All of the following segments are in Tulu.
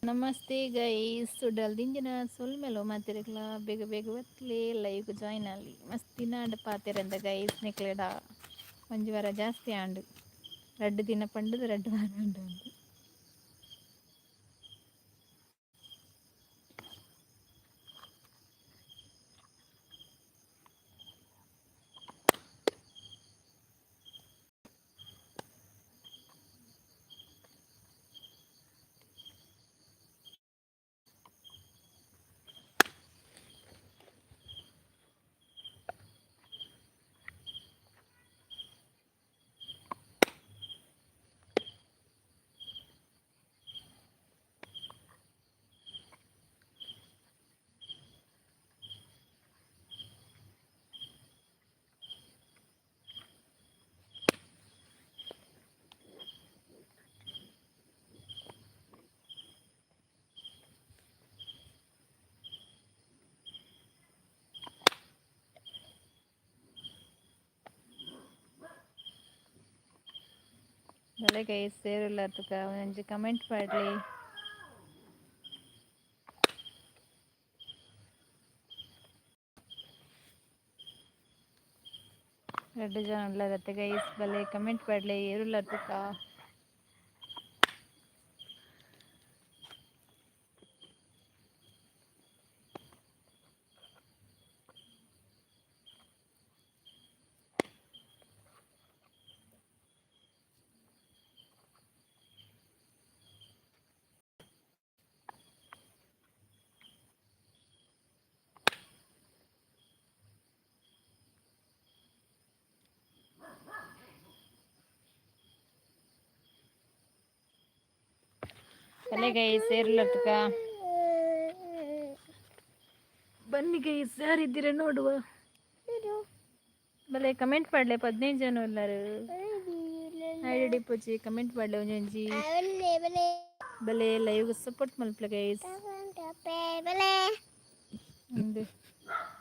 ನಮಸ್ತೆ ಗೈಸ್, ಉಡಲ್ ದಿಂಜಿನ ಸೊಲ್ಮೆಲು ಮಾತೆರೆಗ್ಲ. ಬೇಗ ಬೇಗ ಬತ್ಲೆ, ಲೈವ್ ಜಾಯ್ನ್ ಆಲೆ. ಮಸ್ತ್ ದಿನ ಆಂಡ್ ಪಾತೆರಂದ ಗೈಸ್ ನಿಕ್ಲೆಡ. ಒಂಜಿ ವಾರ ಜಾಸ್ತಿ ಆಂಡ್. 2 ದಿನ ಪಂಡದು 2 ವಾರ ಆಂಡ್. ಬಲೆ ಗೈಸ್, ಏರುಲ್ಲ ತುಕ? ಒಂಜಿ ಕಮೆಂಟ್ ಪಾಡ್ಲೆ. ರಡ್ಡ್ ಜನ ಉಲ್ಲರತ್ತೆ ಗೈಸ್. ಬಲೆ, ಕಮೆಂಟ್ ಪಾಡ್ಲೆ. ಏರುಲ್ಲ ತುಕ? ಬಲೆ ಗೈಸ್, ಏರುಲ್ಲ ತುಕ? ಬನ್ನಿ ಗೈಸ್, ಯಾರಿದ್ದೀರ ನೋಡುವ. ಬಲೆ, ಕಮೆಂಟ್ ಪಾಡ್ಲೆ. 15 ಜನ ಉಲ್ಲರು. ಐಡಿ ಪೋಚಿ, ಕಮೆಂಟ್ ಪಾಡ್ಲೆ ಒಂಜೊಂಜಿ. ಬಲೆ, ಲೈವ್ ಸಪೋರ್ಟ್ ಮಲ್ಪಲೆ ಗೈಸ್.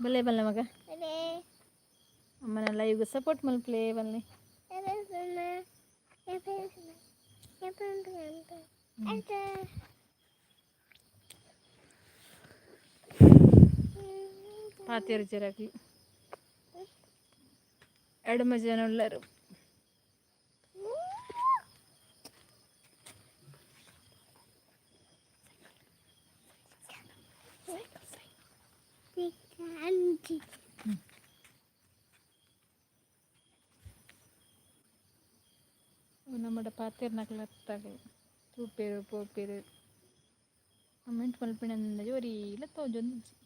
ಬಲೆ ಬಲ್ಲೆ ಮಗ, ಅಮ್ಮನ ಲೈವ್ ಸಪೋರ್ಟ್ ಮಲ್ಪಲೆ, ಬಲ್ಲೆ. ಪಾತೆರ್ ಜರಾಕ್ಲು. ಎಡಮ ಜನ ಉಲ್ಲರು. ನಮ್ಮಡ ಪಾತೆರ್ನಕ್ಲ ಅತ್ತಾಗಲು ತೂಪೆರು ಪೋಪೆರು, ಕಮೆಂಟ್ ಮಲ್ಪಿನ ಒರಿಲ ತೋಜೊಂದಿಜ್ಜಿ.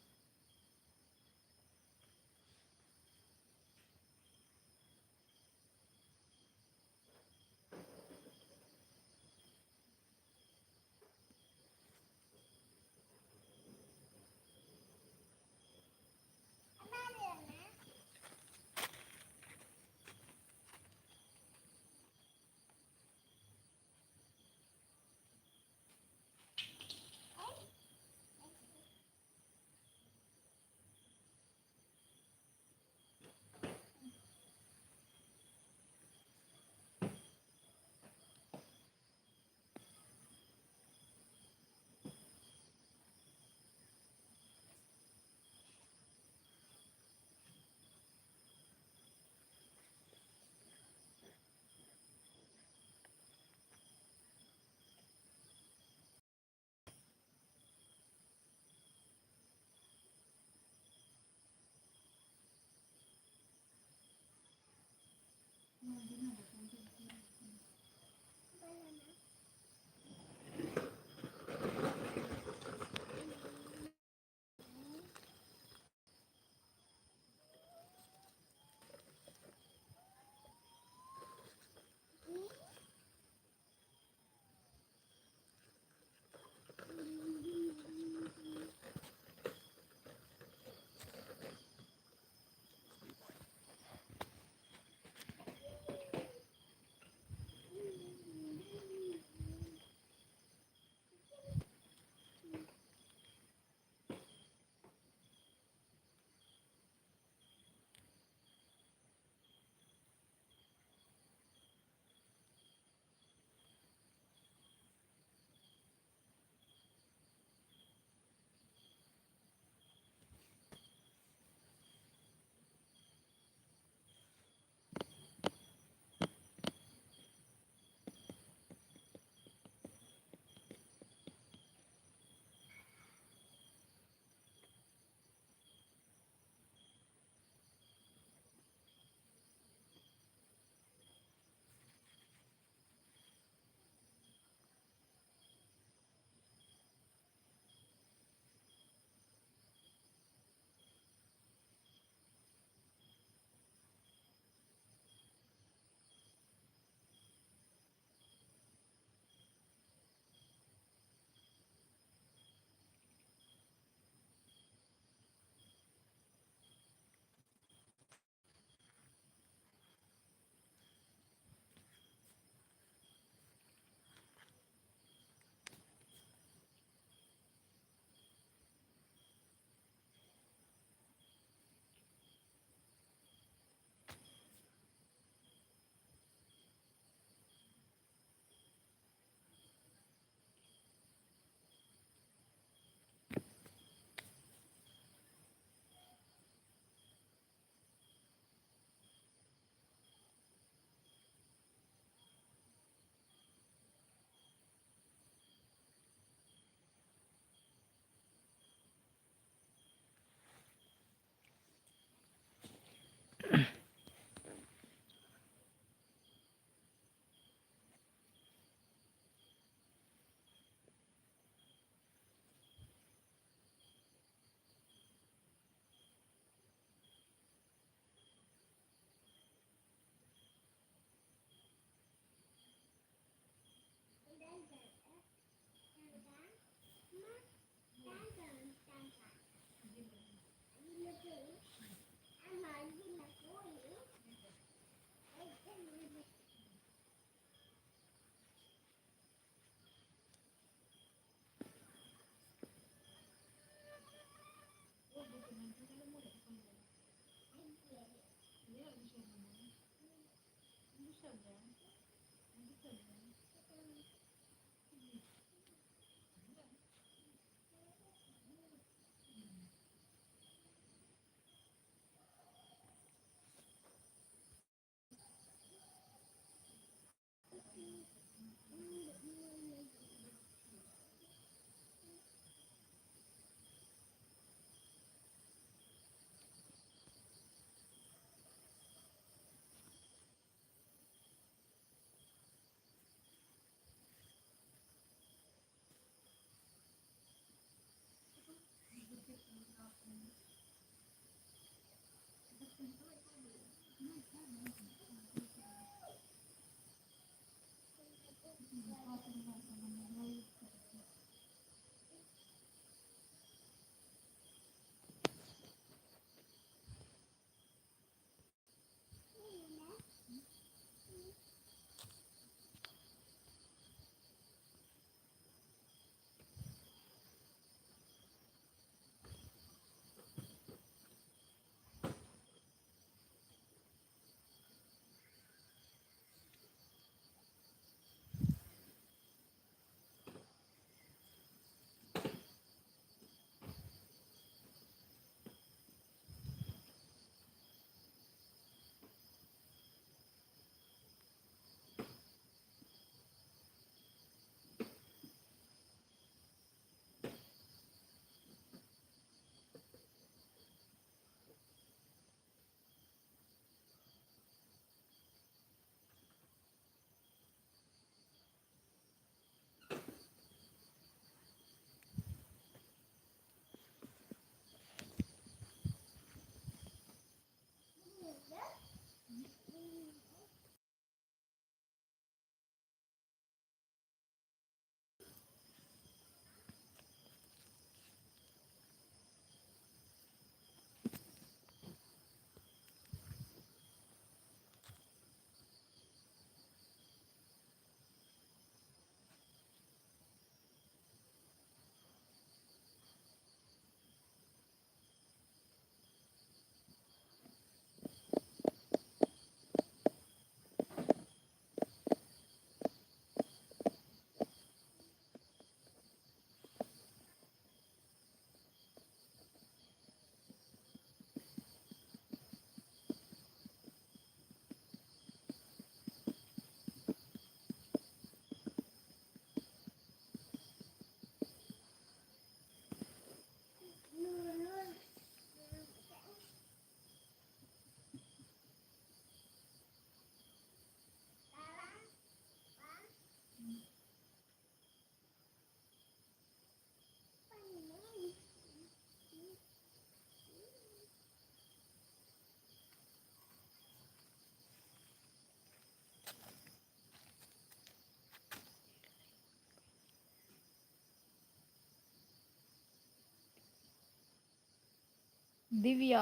Divya,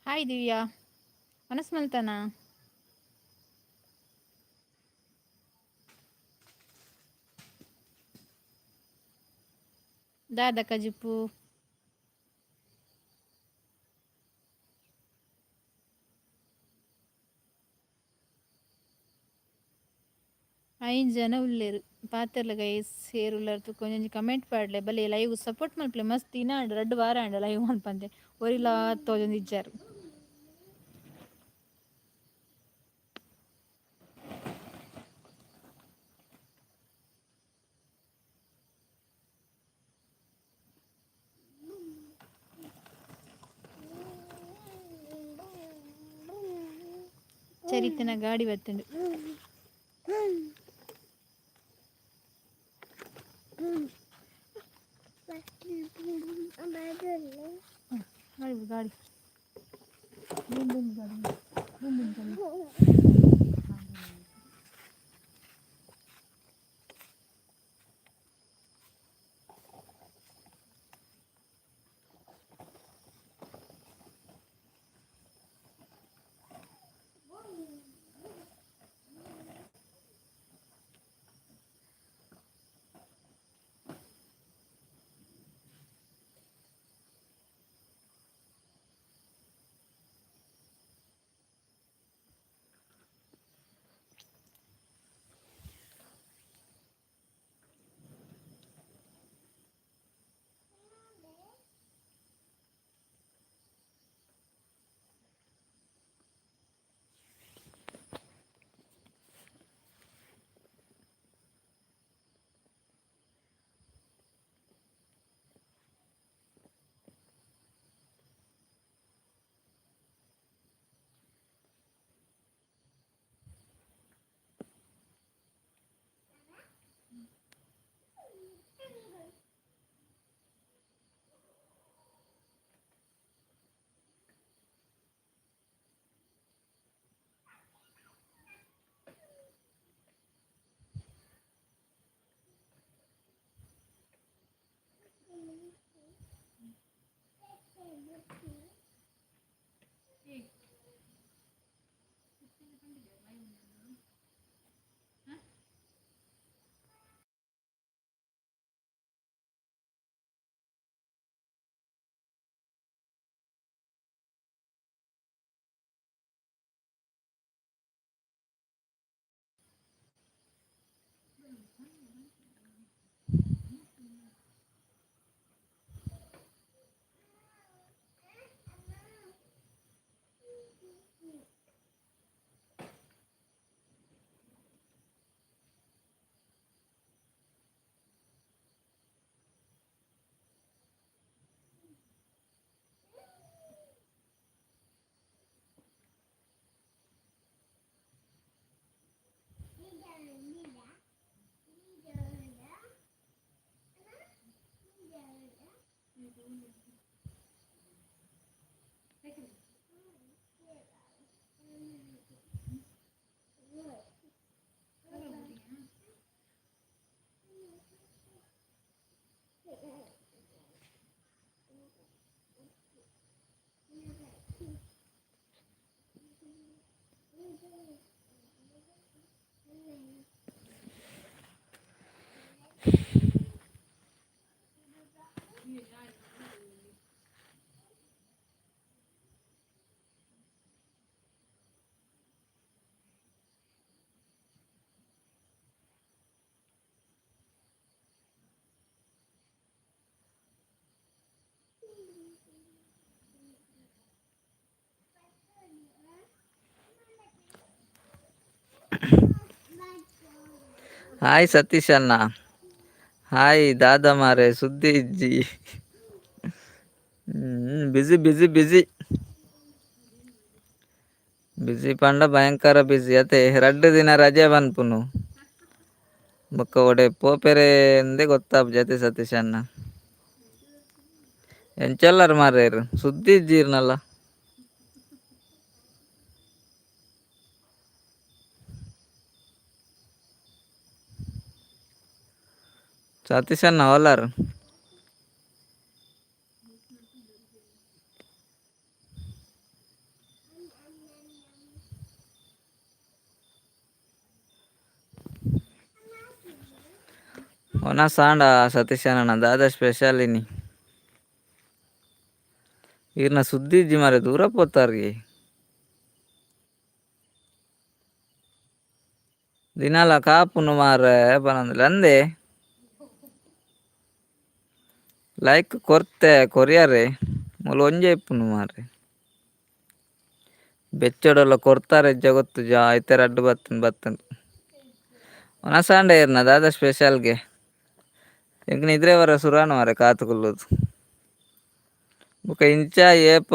hi Divya, ವನಸ್ ಮಲ್ತಾನ? ದಾದ ಕಜಿಪು? ಐನ್ ಜನ ಉಲ್ಲೇರು ಪಾತೆರ್ಲ ಗೈಸ್, ಸೇರುಲ್ಲರ್ ಒಂಜೊಂಜಿ ಕಮೆಂಟ್ ಪಾಡ್ಲೆ, ಬಲೆ ಲೈವ್ ಸಪೋರ್ಟ್ ಮಲ್ಪಲೆ. ಮಸ್ತ್ ದಿನ ಆಂಡ್, ರಡ್ಡ್ ವಾರ ಆಂಡ್ ಲೈವ್ ಮಲ್ಪಂದೆ, ಒರಿಲಾ ತೋಜೊಂದು ಇಜ್ಜಾರ್. ಚರಿತನ ಗಾಡಿ ಬತ್ತುಂಡು. ಗಾಡಿ ಗಾಡಿ ಬೂಮ್ ಬೂಮ್ ಗಾಡಿ ಬೂಮ್ ಬೂಮ್ ಗಾಡಿ. ಹಾಯ್ ಸತೀಶ್ ಅಣ್ಣ. ಹಾಯ್ ದಾದಾ ಮಾರೆ, ಸುದ್ದಿ ಇಜ್ಜಿ. ಬಿಸಿ ಬಿಸಿ ಬಿಸಿ ಬಿಸಿ ಪಂಡ ಭಯಂಕರ ಬಿಸಿ ಅತೆ. ರಡ್ಡು ದಿನ ರಜೆ ಪನ್ಪುನು, ಬೊಕ್ಕ ಒಡೆ ಪೋಪೆರೆ ಎಂದೇ ಗೊತ್ತಾಪುಜಿ ಅತೆ ಸತೀಶ್ ಅಣ್ಣ. ಎಂಚೆಲ್ಲಾರ ಮಾರ್ರೇರು, ಸುದ್ದಿ ಇಜ್ಜಿರ್ನಲ್ಲ. ಸತೀಶ್ ಅಣ್ಣ ಓಲಾರ್? ಒನಸ್ ಆಂಡ ಸತೀಶ್ ಅಣ್ಣ, ದಾದ ಸ್ಪೆಷಲ್ ಇನಿ? ಈರ್ನ ಸುದ್ದಿ ಇಜ್ಜಿ ಮಾರೆ, ದೂರ ಪೋತಾರ್ಗೆ. ದಿನಾಲ ಕಾಪುನು ಮಾರೆ ಪನೊಂದುಲ್ಲೆ ಅಂದೆ. ಲೈಕ್ ಕೊರ್ತೆ ಕೊರಿಯರೆ, ಮೂಲು ಒಂಜೆ ಇಪ್ಪುನು ಮಾರ್ರೆ. ಬೆಚ್ಚೊಡಲ ಕೊರ್ತಾರೆ ಇಜ್ಜ ಗೊತ್ತುಜ, ಐತೆ ರಡ್ಡ್ ಬತ್ತುಂಡು ಬತ್ತುಂಡು. ಒನಸ್ ಆಂಡ ಇರ್ನ ದಾದ ಸ್ಪೆಷಲ್ಗೆ? ಎಂಕ್ ನಿದ್ರೆ ಬರ ಸುರಾನು ಮಾರೆ ಕಾತ್ ಕುಲ್ಲುದು. ಬೊಕ ಇಂಚ ಏಪ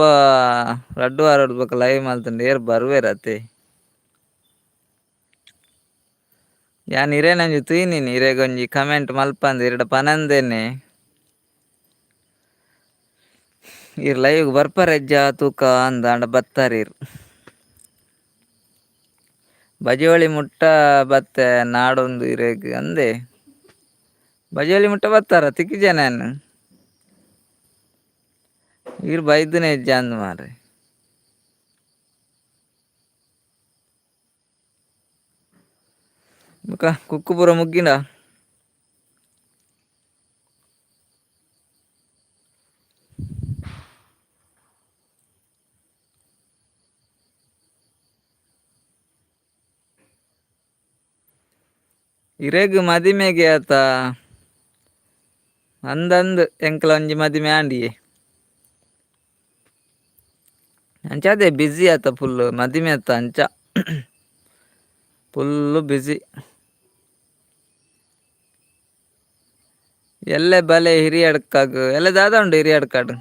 ರಡ್ಡ್ ವಾರಡ್ ಬೊಕ ಲೈವ್ ಮಲ್ತುಂಡ ಏರ್ ಬರುವೆರ್ ಅತೆ. ಯಾನ್ ಇರೆನೊಂಜಿ ತೂಯಿನಿನಿ, ಇರೆಗೊಂಜಿ ಕಮೆಂಟ್ ಮಲ್ಪಂದೆ ಇರೆಡ ಪನಂದೆನೆ. ಈರ್ ಲೈವ್ ಬರ್ಪರ ಇಜ್ಜ ತೂಕ ಅಂದ್, ಆಂಡ ಬತ್ತರ್ ಈರ್. ಬಜೋಳಿ ಮುಟ್ಟ ಬತ್ತೆ ನಾಡೊಂದು ಇರೆಗ್ ಅಂದೆ. ಬಜೋಳಿ ಮುಟ್ಟ ಬತ್ತಾರ ತಿಕ್ಕಿಜೆ ಯಾನ್. ಈರ್ ಬೈದಿನ ಇಜ್ಜ ಅಂದ್ ಮಾರ್ರೆ. ಬೊಕ ಕುಕ್ಕು ಪೂರ ಮುಗ್ಗಿಂಡ? ಇರೆಗ್ ಮದಿಮೆಗೆ ಆತ ಅಂದಂದ್, ಎಂಕ್ಲ ಒಂಜಿ ಮದಿಮೆ ಆಂಡಿಯೆ. ಅಂಚಾದೆ ಬ್ಯುಸಿ ಆತ ಫುಲ್, ಮದಿಮೆ ಆತ ಅಂಚ ಫುಲ್ಲು ಬ್ಯುಸಿ. ಎಲ್ಲೆ ಬಲೆ ಹಿರಿಯಡ್ಕಾಗ್, ಎಲ್ಲೆ ದಾದ ಉಂಡು ಹಿರಿಯಡ್ಕಾಡ್?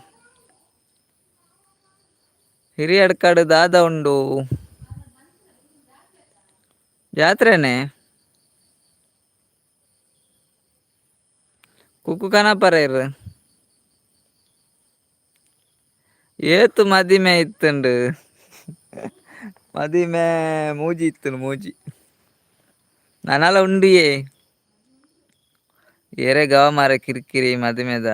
ಹಿರಿಯಡ್ಕಾಡ್ ದಾದ ಉಂಡು? ಜಾತ್ರೆನೆ. ಕುಕ್ಕು ಕನಪರ ಇರ್. ಏತ್ ಮದಿಮೆ ಇತ್ತುಂಡು? ಮದಿಮೆ ಮೂಜಿ ಇತ್ತುಂಡು, ಮೂಜಿ. ನನಲ ಉಂಡಿಯೇ. ಏರೆ ಗವ ಮಾರೆ ಕಿರಿಕಿರಿ ಮದಿಮೆದ.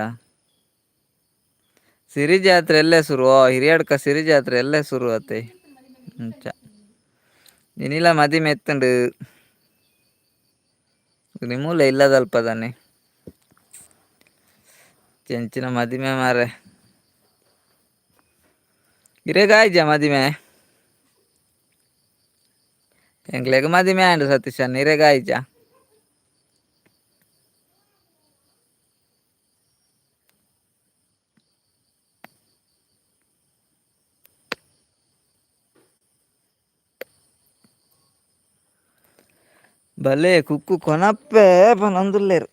ಸಿರಿ ಜಾತ್ರೆ ಎಲ್ಲೇ ಶುರು? ಓ ಹಿರಿಯಡ್ಕ ಸಿರಿ ಜಾತ್ರೆ ಎಲ್ಲೇ ಶುರು ಅತೆ. ಅಂಚ ಇನಿಲ ಮದಿಮೆ ಇತ್ತುಂಡು. ನಿಮೂಲ ಇಲ್ಲದಲ್ಪದಾನೆ ಚೆಂಚಿನ ಮದಿಮೆ ಮಾರೆ. ಇರೆಗಾಯ್ಜ ಮದಿಮೆ? ಎಂಕ್ಲೆಗ್ ಮದಿಮೆ ಆಂಡ್ ಸತೀಶ್ ಅಣ್ಣ, ಇರೆಗಾಯ್ಜ? ಭಲೇ ಕುಕ್ಕು ಕೊನಪ್ಪೆ ಪನೊಂದುಲ್ಲೆರ್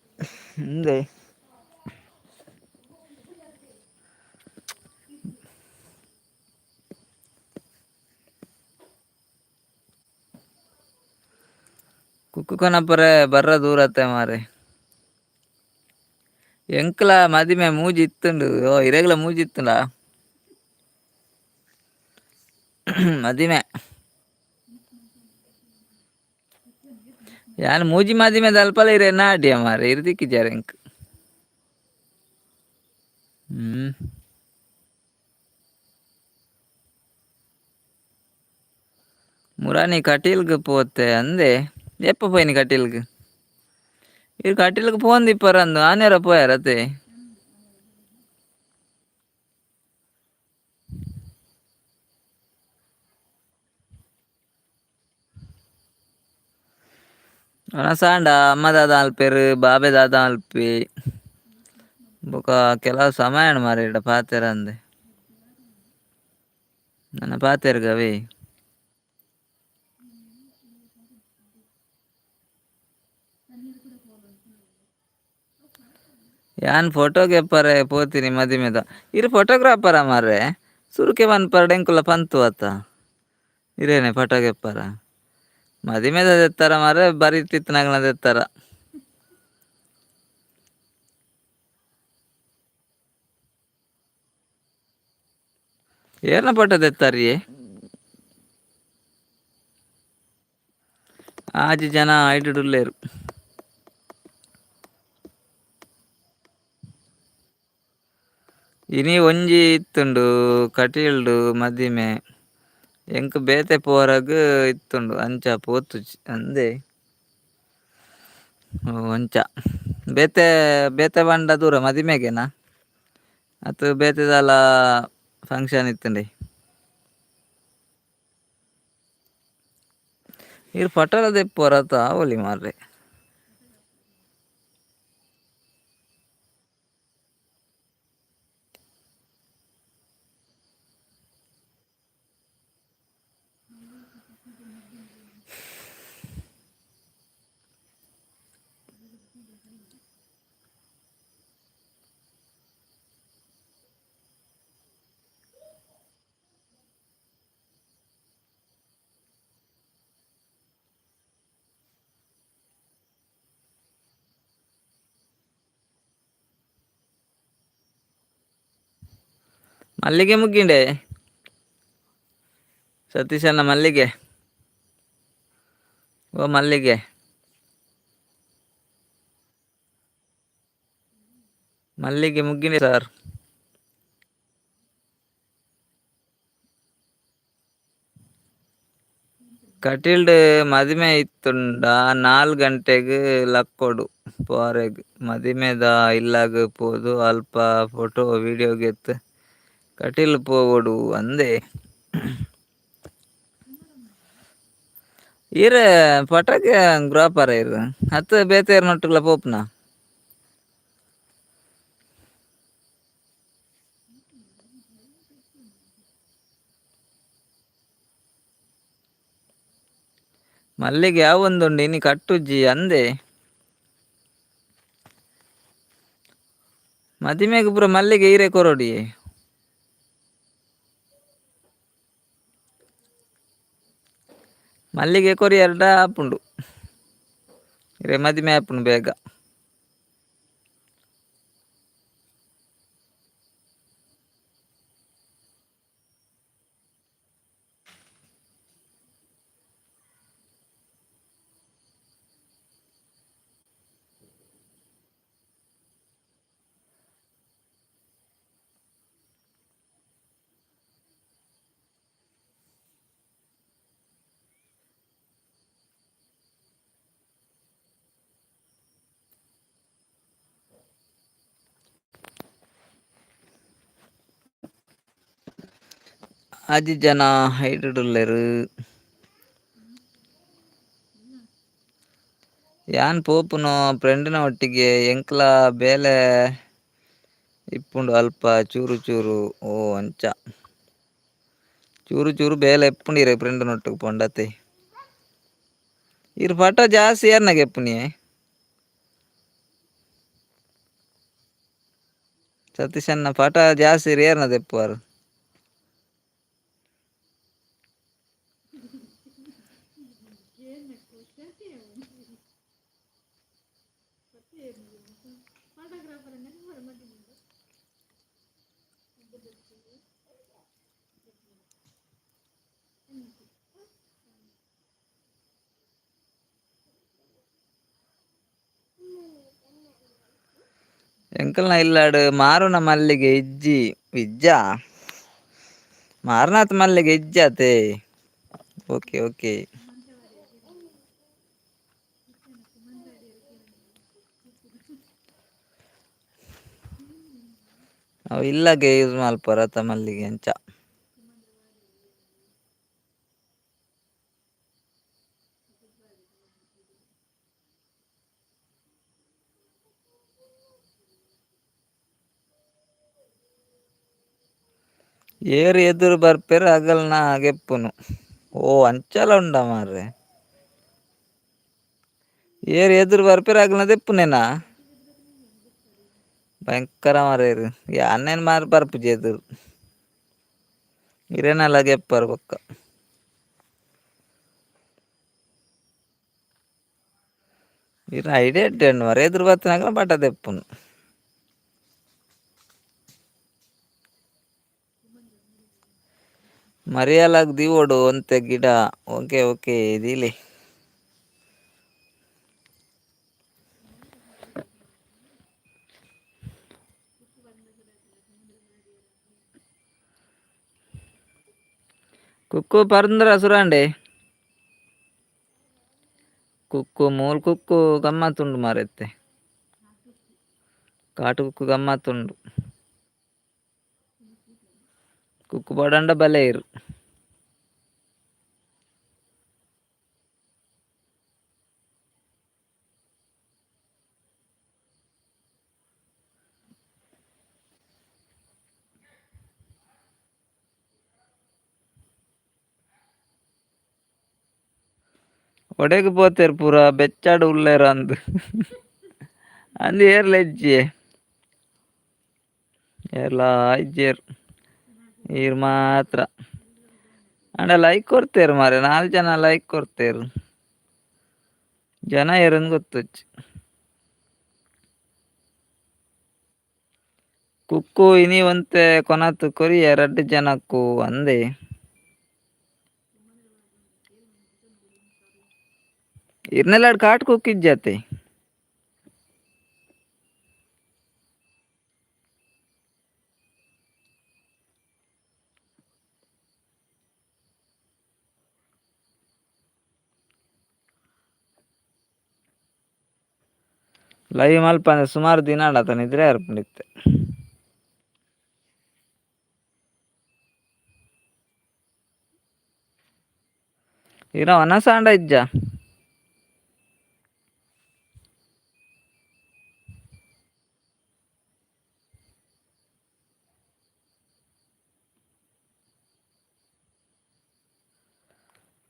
ಉಂದೆ. ಕುಕ್ಕು ಕೊನಪ್ಪರೆ ಬರ್ರ ದೂರತ್ತೆ ಮಾರೆ. ಎಂಕ್ಲ ಮದಿಮೆ ಮೂಜಿ ಇತ್ತುಂಡು. ಓ ಇರೆಗ್ಲ ಮೂಜಿ ಇತ್ತುಂಡ ಮದಿಮೆ. ಯಾನ್ ಮೂಜಿ ಮದಿಮೆ ದಲ್ಪಲ ಇರೆ ನಾಡಿಯ ಮಾರೆ ಇರ್ ತಿಕ್ಕಿಜಾರ ಎಂಕ್. ಮುರಾನಿ ಕಟೀಲ್ಗ್ ಪೋತೆ ಅಂದೆ. ಎಪ್ಪ ಪೋಯಿನಿ ಕಟೀಲ್ಗ್? ಇರ್ ಕಟೀಲ್ಗ್ ಪೋಂದಿಪ್ಪರಂದು ಆನೇರ ಪೋಯಾರತೆ. ಸಾಂಡ ಅಮ್ಮ ದಾದ ಅಲ್ಪೇರು ಬಾಬೆ ದಾದ ಅಲ್ಪಿ ಬೊಕ ಕೆಲವು ಸಮಯ ಮಾರೆ ಇಡ ಪಾತೆರ ಅಂದೆ. ನನ್ನ ಪಾತೆರ್ಗವೇ. ಯಾನ್ ಫೋಟೋಗೆ ಪರೆ ಪೋತೀನಿ ಮದಿಮೆದ. ಇರ್ ಫೋಟೋಗ್ರಾಫರ ಮಾರ್ರೆ. ಸುರುಕೆ ಪನ್ಪರ್ ಎಂಕುಲ ಪಂತು ಅತ್ತ. ಇರೇನೆ ಫೋಟೋಗೆ ಪರ. ಮದಿಮೆದ ದೆತ್ತರ ಮಾರ್ರೆ ಬರಿತಿತ್ನಗಲ ದೆತ್ತರ. ಏರ್ನ ಫೋಟೋ ದೆತ್ತಾರಿಯೇ? ಆಜಿ ಜನ ಐಟುಡುಲ್ಲೇರು. ಇನಿ ಒಂಜಿ ಇತ್ತುಂಡು ಕಟೀಲ್ಡು ಮದಿಮೆ. ಎಂಕ್ ಬೇತೆ ಪೋರಗ್ ಇತ್ತುಂಡು ಅಂಚ ಪೋತುಜಿ ಅಂದೆ. ಅಂಚ ಬೇತೆ ಬೇತೆ ಪಂಡ ದೂರ ಮದಿಮೆಗೆನಾ? ಅತ್ ಬೇತೆದಾಲ ಫಂಕ್ಷನ್ ಇತ್ತುಂಡೆ. ಇರ್ ಫೋಟೋಲ ದೆಪ್ಪುವರತ ಆವೊಲಿ ಮಾರ್ರೆ. ಮಲ್ಲಿಗೆ ಮುಗ್ಗಿಂಡೆ ಸತೀಶಣ್ಣ ಮಲ್ಲಿಗೆ. ಓ ಮಲ್ಲಿಗೆ. ಮಲ್ಲಿಗೆ ಮುಗ್ಗಿಂಡೆ ಸರ್. ಕಟೀಲ್ಡ್ ಮದಿಮೆ ಇತ್ತುಂಡ 4 ಗಂಟೆಗ್ ಲಕ್ಕೊಡು ಪೋರೆಗ್. ಮದಿಮೆದ ಇಲ್ಲಗ್ ಪೋದು ಅಲ್ಪ ಫೋಟೋ ವೀಡಿಯೋ ಗೆತ್ತ್ ಕಟೀಲ್ ಪೋವೊಡು ಅಂದೆ. ಈರ್ ಪಟಕೆ ಗ್ರಾಪರ ಇರ್ ಅತ್ ಬೇತೆ ನೊಟ್ಟುಗ್ಲ ಪೋಪುನ? ಮಲ್ಲಿಗೆ ಯಾವೊಂದುಂಡು ಇನಿ ಕಟ್ಟುಜ್ಜಿ ಅಂದೆ. ಮದಿಮೆಗ್ ಪೂರ ಮಲ್ಲಿಗೆ ಈರೆ ಕೊರೊಡಿಯೇ. ಮಲ್ಲಿಗೆ ಕೊರಿಯರ್ಡ ಆಪುಂಡು. ಇರೆ ಮದಿಮೆ ಆಪುಂಡು ಬೇಗ. ಆಜಿ ಜನ ಹೈಟುಡುಲ್ಲೆರ್. ಯಾನ್ ಪೋಪುನು ಫ್ರೆಂಡಿನ ಒಟ್ಟಿಗೆ ಎಂಕ್ಲ ಬೇಲೆ ಇಪ್ಪುಂಡು ಅಲ್ಪ ಚೂರು ಚೂರು. ಓ ಅಂಚ. ಚೂರು ಚೂರು ಬೇಲೆ ಇಪ್ಪುಂಡು ಇರೆ ಫ್ರೆಂಡಿನೊಟ್ಟಿಗೆ ಪೋಂಡತೆ. ಇರ್ ಫೋಟೋ ಜಾಸ್ತಿ ಏರ್ನಾಗ ಎಪ್ಪುನಿಯೇ? ಸತೀಶಣ್ಣ ಫೋಟೋ ಜಾಸ್ತಿ ಏರ್ನ ದೆಪ್ಪುವರ್? ಎಂಕಲ್ನ ಇಲ್ಲಾಡು ಮಾರುನ ಮಲ್ಲಿಗೆ ಇಜ್ಜಿ ಇಜ್ಜಾ ಮಾರನಾಥ್ ಮಲ್ಲಿಗೆ ಇಜ್ಜಾತೆ. Okay okay. ಅವು ಇಲ್ಲಗೆ ಯೂಸ್ ಮಲ್ಪರ ಮಲ್ಲಿಗೆ ಅಂಚ. ಏರು ಎದುರು ಬರ್ಪೆರ್ ಅಗಲ್ನ ಗೆಪ್ಪುನು. ಓ ಅಂಚಲ ಉಂಡ ಮಾರ್ರೆ. ಏರು ಎದುರು ಬರ್ಪೆರ್ ಅಗಲ್ನ ದೆಪ್ಪುನೇನಾ? ಭಯಂಕರ ಮಾರೇರು ಯಾನೇನು ಮಾರು ಬರ್ಪುಜಿ ಎದುರು. ಇರೇನಲ ಗೆಪ್ಪರು ಬೊಕ್ಕ. ಇರ ಐಡಿಯಾ ಎಡ್ಡೆ ಉಂಡು ಮಾರ್ರೆ, ಎದುರು ಬತ್ತಿನಾಗಲ ಪಟ ದೆಪ್ಪುನು. ಮರಿಯಲಾಗ್ ದೀವೊಡು ಒಂತೆ ಗಿಡ. ಓಕೆ ಓಕೆ ದೀಲೆ. ಕುಕ್ಕು ಪರಂದ್ರ ಸುರಾಂಡೆ. ಕುಕ್ಕು ಮೂಲು ಕುಕ್ಕು ಗಮ್ಮತ್ತುಂಡು ಮಾರೆತ್ತೆ. ಕಾಟು ಕುಕ್ಕು ಗಮ್ಮತ್ತುಂಡು. ಕುಕ್ಕು ಬಡಂಡ ಬಲೆ ಇರು. ಒಡೆಗ್ ಪೋತೆರ್ ಪೂರ ಬೆಚ್ಚಾಡು ಉಲ್ಲೇರ್ ಅಂದ್. ಅಂದ್ ಏರ್ಲ ಇಜ್ಜಿ. ಏರ್ಲಾ ಇಜ್ಜೆರ್. ಈರ್ ಮಾತ್ರ. ಆಂಡ ಲೈಕ್ ಕೊರ್ತೆರ್ ಮಾರ್ರೆ, ನಾಲ್ ಜನ ಲೈಕ್ ಕೊರ್ತೆರ್. ಜನ ಏರಂದ್ ಗೊತ್ತುಜ್ಜಿ. ಕುಕ್ಕು ಇನಿ ಒಂತೆ ಕೊನತ್ ಕೊರಿಯೆ ರಡ್ಡ್ ಜನಕ್ಕು ಅಂದೆ. ಇರ್ನೆಲಾಡ್ ಕಾಟ್ ಕುಕ್ಕು ಇಜ್ಜತೆ. ಲೈವ್ ಮಲ್ಪಂದೆ ಸುಮಾರು ದಿನ ಆಂಡ ನಿದ್ರೆ ಬರ್ಪುಂಡಿತ್ತೆ. ಇರ ವನಸ ಆಂಡ ಇಜ್ಜ.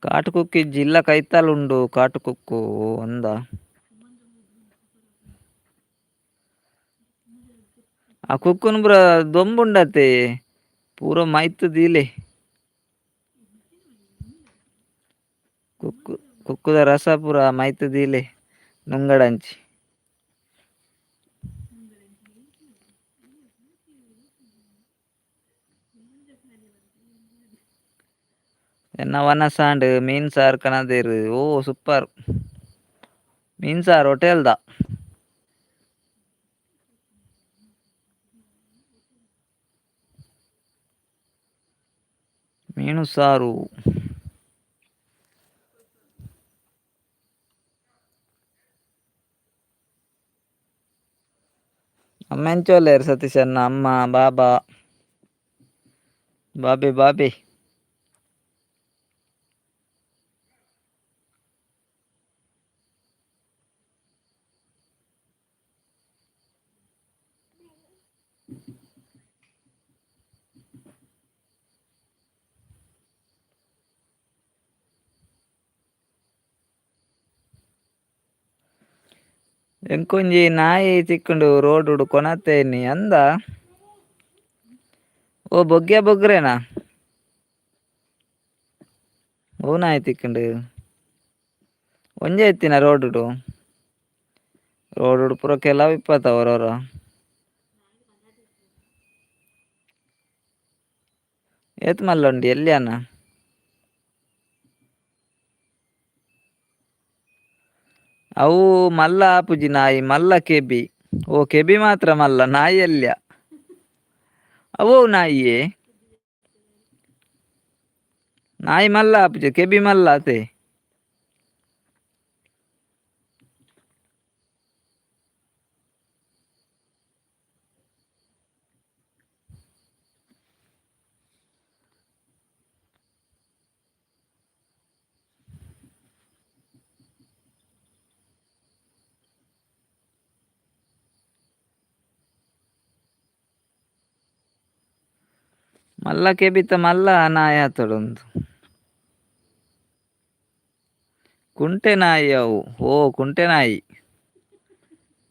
ಕಾಟು ಕುಕ್ಕು ಇಜ್ಜಿ ಇಲ್ಲ ಕೈತಲ್ ಉಂಡು ಕಾಟು ಕುಕ್ಕು ಅಂದ. ಆ ಕುಕ್ಕುನು ಪೂರ ದೊಂಬುಂಡತೆ ಪೂರ ಮೈತ್ ದೀಲೆ. ಕುಕ್ಕು ಕುಕ್ಕುದ ರಸ ಪೂರ ಮೈತ್ ದೀಲೆ ನುಂಗಡಂಚಿ. ಎನ್ನ ವನಸಾಂಡ್ ಮೀನ್ ಸಾರ್ ಕನದೆರ್. ಓ ಸೂಪರ್. ಮೀನ್ ಸಾರ್ ಹೋಟೆಲ್ದ. ಮೀನು ಸಾರು. ಅಮ್ಮ ಎಂಚ ಸತೀಶ್ ಅಣ್ಣ, ಅಮ್ಮ ಬಾಬಾ ಬಾಬಿ ಬಾಬಿ. ಎಂಕೊಂಜಿ ನಾಯಿ ತಿಕ್ಕುಂಡು ರೋಡುಡು ಕೊನತೇನಿ ಅಂದ. ಓ ಬೊಗ್ಯ ಬೊಗ್ರೇನಾ? ಓ ನಾಯಿ ತಿಕ್ಕುಂಡು. ಒಂಜೆ ಇತ್ತಿನ ರೋಡುಡು. ರೋಡುಡು ಪೂರ ಕೆಲವು ಇಪ್ಪತ್ತ ಒರೊರ. ಏತ್ ಮಲ್ಲ ಉಂಡು ಎಲ್ಯಾನ? ಅವು ಮಲ್ಲ ಆಪುಜಿ ನಾಯಿ ಮಲ್ಲ ಕೆಬಿ. ಓ ಕೆಬಿ ಮಾತ್ರ ಮಲ್ಲ ನಾಯಿ ಅಲ್ಯ ಅವೋ ನಾಯಿಯೇ ನಾಯಿ ಮಲ್ಲ ಆಪುಜಿ ಕೆಬಿ ಮಲ್ಲ ಅತೆ. ಮಲ್ಲ ಕೆಬಿತ ಮಲ್ಲ ನಾಯಿ ಆತೊಡೊಂದು ಕುಂಟೆ ನಾಯಿ ಅವು. ಓ ಕುಂಟೆ ನಾಯಿ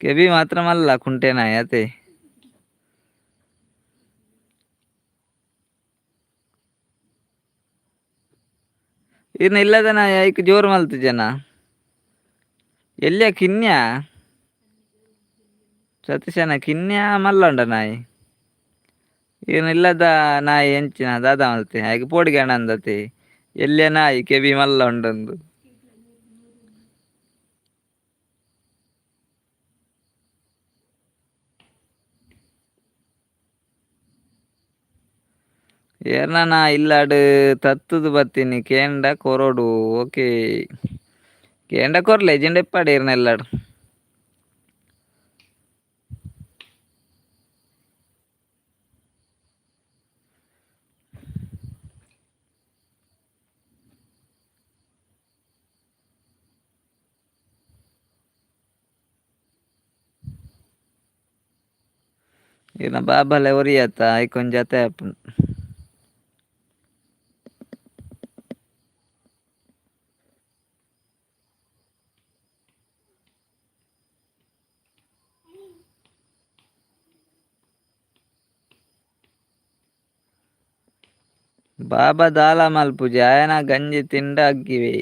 ಕೆಬಿ ಮಾತ್ರ ಮಲ್ಲ ಕುಂಟೆ ನಾಯಿ ಅತೆ. ಇನ್ನು ಇಲ್ಲದ ನಾಯಿ ಐಕ್ ಜೋರು ಮಲ್ತು ಜನ ಎಲ್ಲಿಯ ಕಿನ್ಯಾ ಸತೀಶನ ಕಿನ್ಯಾ ಮಲ್ಲೊಂಡ ನಾಯಿ. ಏನು ಇಲ್ಲದ ನಾಯಿ ಎಂಚಿನ ದಾದ ಮಲ್ತೆ ಹಾಗೆ ಪೋಡಿಗೆ ಅಂದತೆ ಎಲ್ಲಿಯ ನಾಯಿ ಕೆಬಿ ಮಲ್ಲ ಉಂಡಂದು. ಏರ್ನ ಇಲ್ಲಾಡು ತತ್ತುದು ಬತ್ತೀನಿ ಕೇಂಡ ಕೊರೊಡು. ಓಕೆ ಕೇಂಡ ಕೊರ್ಲೆ ಜಿಂಡ ಇಪ್ಪಾಡು ಏರ್ನ ಇಲ್ಲಾಡು. ಈರ್ನ ಬಾಬಾಲೆ ಒರಿಯತ್ತ ಐಕೊಂಜಿ ಜತೆ ಆಪುಂಡು. ಬಾಬಾ ದಾಲ ಮಲ್ಪುಜಿ ಆಯನ ಗಂಜಿ ತಿಂಡ ಅಗ್ಗಿವೆ.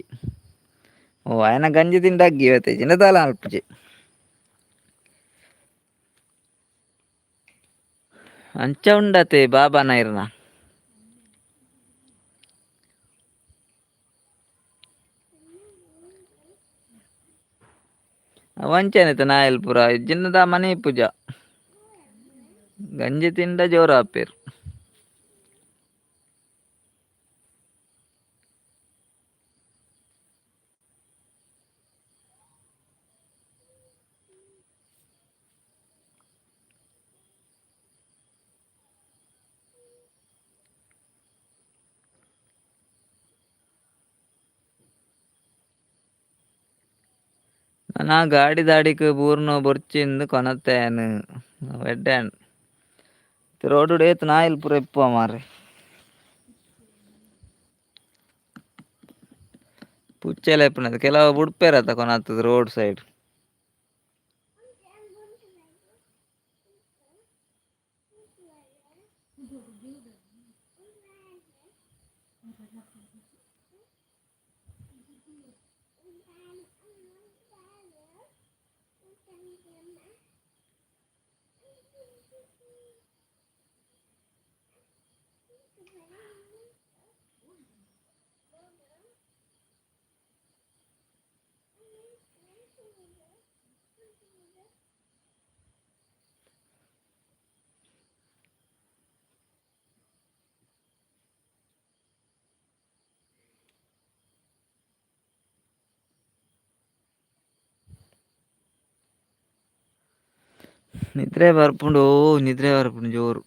ಓ ಆಯನ ಗಂಜಿ ತಿಂಡ ಅಗ್ಗಿವೆ ಜಿಂಡ ದಾಲ ಮಲ್ಪುಜಿ. ಅಂಚ ಉಂಡತೆ ಬಾಬಾನ ಇರ್ನ. ಅವಂಚೆನೆ ನಾಯಲ್ ಪೂರ ಜಿನ್ನದ ಮನೆ ಪೂಜಾ ಗಂಜಿ ತಿಂಡ ಜೋರು ಆಪೇರು. ನಾ ಗಾಡಿ ದಾಡಿಕ್ ಬೂರ್ನು ಬೊರ್ಚಿಂದು ಕೊನತ್ತೇನು ಎಡ್ಡೆ ರೋಡು ಏತ್ ನಾಯಿಲ್ ಪೂರ ಇಪ್ಪುವ ಮಾರ್ರೆ. ಪುಚ್ಚೆಲ ಇಪ್ಪುನದು ಕೆಲವು ಬುಡ್ಪೇರತ್ತ ಕೊನತ್ತದು ರೋಡ್ ಸೈಡ್. ನಿದ್ರೆ ಬರ್ಪುಂಡು ನಿದ್ರೆ ಬರ್ಪುಂಡು ಜೋರು.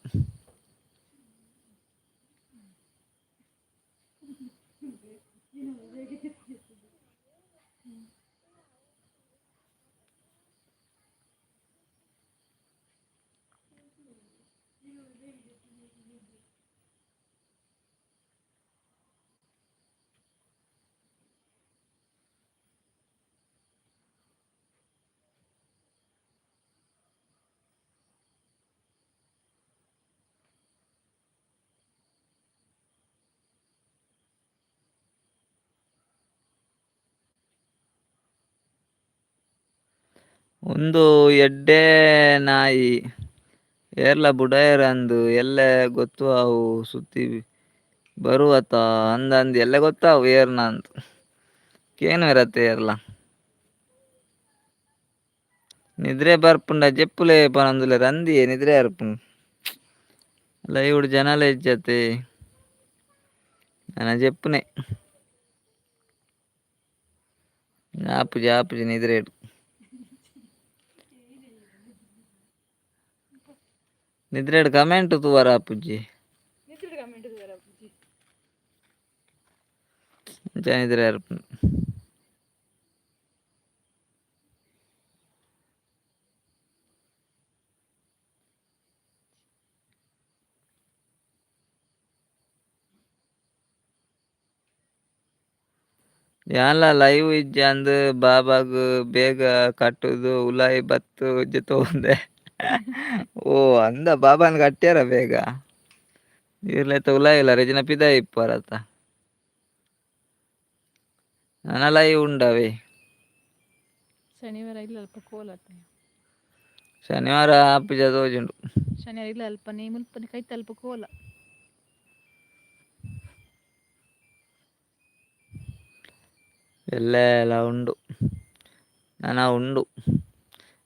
ಉಂದು ಎಡ್ಡೆ ನಾಯಿ ಏರ್ಲ ಬುಡಯೆರಂದ್ ಎಲ್ಲೆ ಗೊತ್ತು ಆವು ಸುತ್ತಿ ಬರುವತ ಅಂದಂದ್ ಎಲ್ಲೆ ಗೊತ್ತಾವು ಏರ್ನ ಅಂದ್ ಕೇನುವೆರತ್ತೆ ಏರ್ಲ. ನಿದ್ರೆ ಬರ್ಪುಂಡ ಜೆಪ್ಪುಲೆ ಪನೊಂದುಲ್ಲೆರ್ ರಂದಿಯೇ ನಿದ್ರೆ ಬರ್ಪುಂಡು. ಲೈವ್ ಜನಲ ಇಜ್ಜತೆ ನನ ಜೆಪ್ಪುನೆ ಆಪುಜಿ ಆಪುಜಿ ನಿದ್ರೆಡ್. ನಿದ್ರೆಡ್ ಕಮೆಂಟ್ ತೂವರ ಆಪುಜಿ. ಅಂಚ ನಿದ್ರೆ ಬರ್ಪುಂಡು. ಯಾನ್ಲ ಲೈವ್ ಇಜ್ಜಂದ್ ಬಾಬಾಗ್ ಬೇಗ ಕಟ್ಟುದು ಉಲಾಯಿ ಬತ್ತು ಜೆತ್ತೊಂದೆ. ಓ ಅಂದ ಬಾಬಾನ್ ಕಟ್ಟ್ಯಾರ ಬೇಗ. ಈರ್ಲೆತ ಉಲಾಯಿ ಇಲ್ಲ ರೆಜಿನ ಪಿದಾಯಿ ಇಪ್ಪರತ. ನನ ಲೈವ್ ಉಂಡವೇ. ಶನಿವಾರ ಇಲ್ಲ ಅಲ್ಪ ಕೋಲತ್ತ. ಶನಿವಾರ ಆಪುಜ ತೋಜುಂಡು. ಶನಿವಾರ ಇಲ್ಲ ಅಲ್ಪನೆ ಮುಲ್ಪನೆ ಕೈತ ಅಲ್ಪ ಕೋಲ. ಎಲ್ಲೆಲ ಉಂಡು ನನ ಉಂಡು.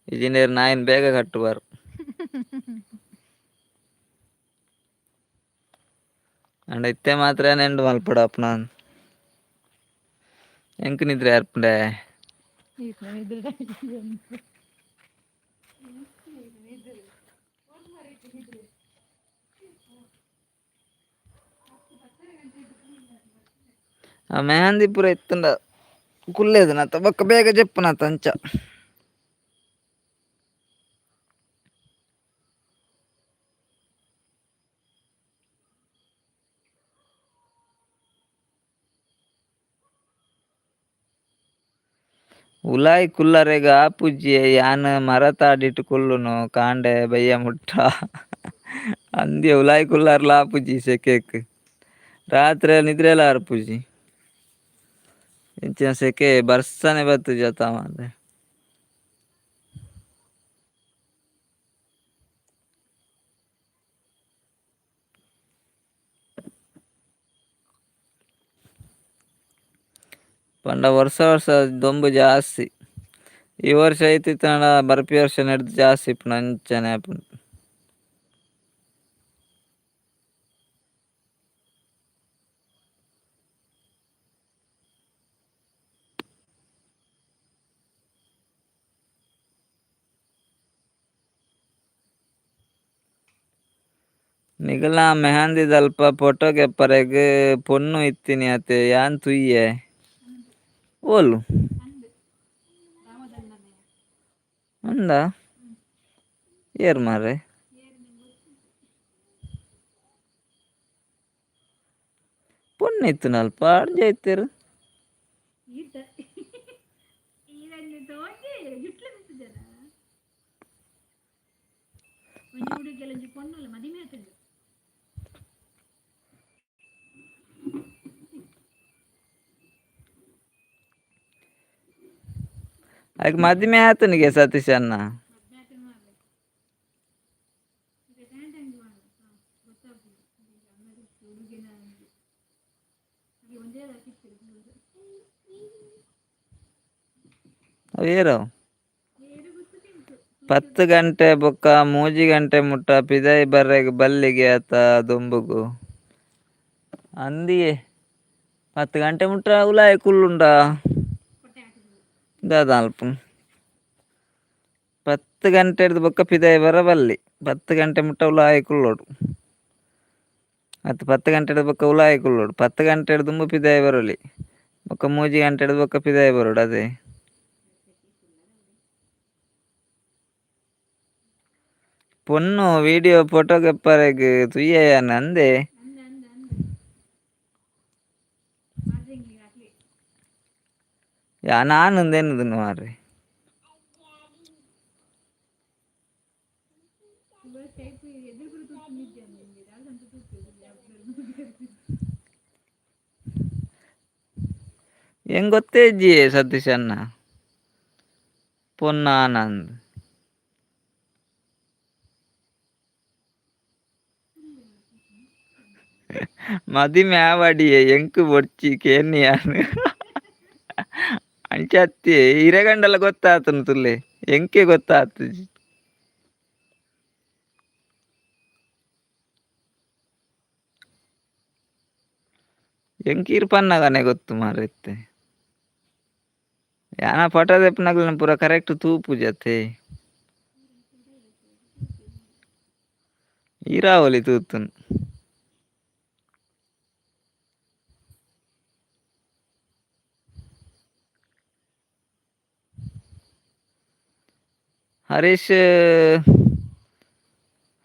ಇಂಜಿನಿಯರ್ ನಾಯಿನ್ ಬೇಗ ಕಟ್ಟುವರು. ಅಂಡ ಇತ್ತೆ ಮಾತ್ರ ನೆಂಡು ಮಲ್ಪಡ ಅಪ್ನ. ಎಂಕ್ ನಿದ್ರೆ ಬರ್ಪುಂಡೆ. ಆ ಮೆಹಂದಿ ಪೂರ ಇತ್ತುಂಡ ಕುಲ್ಲೇದನತ ಬೊಕ್ಕ ಬೇಗ ಜೆಪ್ಪುನತ ಅಂಚ. ಉಲಾಯಿ ಕುಲ್ಲರೆಗ್ ಆಪುಜಿ ಯಾನ್ ಮರತ ಅಡಿಟ್ ಕುಲ್ಲುನು ಕಾಂಡೆ ಬಯ್ಯ ಮುಟ್ಟ. ಅಂದ್ಯೆ ಉಲಾಯಿ ಕುಲ್ಲರ್ಲ ಆಪುಜಿ ಸೆಕೆಕ್. ರಾತ್ರೆ ನಿದ್ರೆಲ ಬರ್ಪುಜಿ. ಇಂಚಿನ ಸೆಕೆ ಬರ್ಸನೆ ಬತ್ತುಜಿ ಅತ ಮಾರ್ರೆ. ಪಂಡ ವರ್ಷ ವರ್ಷ ದೊಂಬು ಜಾಸ್ತಿ. ಈ ವರ್ಷ ಐತಿತ್ತಂಡ ಬರ್ಪಿ ವರ್ಷ ನೆಡ್ದ್ ಜಾಸ್ತಿ ಇಪ್ಪುಂಡು ಅಂಚನೆ ಆಪುಂಡು. ನಿಗಲ್ನ ಮೆಹಂದಿದಲ್ಪ ಫೋಟೋ ಗೆಪ್ಪರೆಗ್ ಪೊಣ್ಣು ಇತ್ತಿನಿ ಅತೆ ಯಾನ್ ತೂಯೆ. ಓಲು? ಉಂದಾ? ಏರ್ ಮಾರ್ರೆ? ಪೊಣ್ಣು ಇತ್ತಿನಲ್ಪ ಅಂಚ ಇತ್ತೆರ್. ಐಕ್ ಮದಿಮೆ ಆತನಿಗೆ ಸತೀಶ್ ಅಣ್ಣ. ಅವು ಏರವು? 10 ಗಂಟೆ ಬೊಕ್ಕ 3 ಗಂಟೆ ಮುಟ್ಟ ಪಿದಾಯಿ ಬರ್ರೆಗ್ ಬಲ್ಲಿಗೆ ಅತ ದೊಂಬುಗು. ಅಂದಿಯೇ 10 ಗಂಟೆ ಮುಟ್ಟ ಉಲಾಯಿ ಕುಲ್ಲುಂಡ. ದಾದ ಅಲ್ಪ 10 ಗಂಟೆಡ್ದು ಬೊಕ್ಕ ಪಿದಾಯಿ ಬರ ಬಲ್ಲಿ. 10 ಗಂಟೆ ಮುಟ್ಟ ಉಲಾಯಿ ಕುಲ್ಲೊಡು. ಅತ್ 10 ಗಂಟೆಡ್ದು ಬೊಕ್ಕ ಉಲಾಯಿ ಕುಲ್ಲೊಡು. 10 ಗಂಟೆಡ್ದು ದುಂಬು ಪಿದಾಯಿ ಬರೊಲಿ. ಬೊಕ್ಕ 3 ಗಂಟೆಡ್ದು ಬೊಕ್ಕ ಪಿದಾಯಿ ಬರೊಡು ಅದೇ. ಪೊಣ್ಣು ವಿಡಿಯೋ ಫೋಟೋ ಗೆಪ್ಪರೆಗ್ ತೂಯೆ ಯಾನ್ ಅಂದೆ. ಯಾನ್ ಆನ್ ಎನ್ನುದುಂಡು ಮಾರ್ರೆ. ಎಂಕ್ ಗೊತ್ತೇ ಇಜ್ಜಿ ಸತೀಶ್ ಅಣ್ಣ. ಪೊಣ್ಣು ಆನಂದ್. ಮದಿಮೆ ಆವಡಿಯೆ ಎಂಕ್ ಬೊಡ್ಚಿ ಕೇನಿಯಾನ್. ಅಂಚ ಅತ್ತಿ ಇರೆಗಂಡಲ ಗೊತ್ತಾತುಂಡು ತುಲ್ಲೆ. ಎಂಕೆ ಗೊತ್ತಾಗ್ತದೆ. ಎಂಕೀರ್ ಪನ್ನಗನೆ ಗೊತ್ತು ಮಾರೈತೆ. ಯಾನ ಪಟ ದೆಪ್ಪುನಗಲ್ನ ಪೂರ correct ತೂಪುಜತೆ. ಈರಾವಲಿ ತೂತುನ್. Harish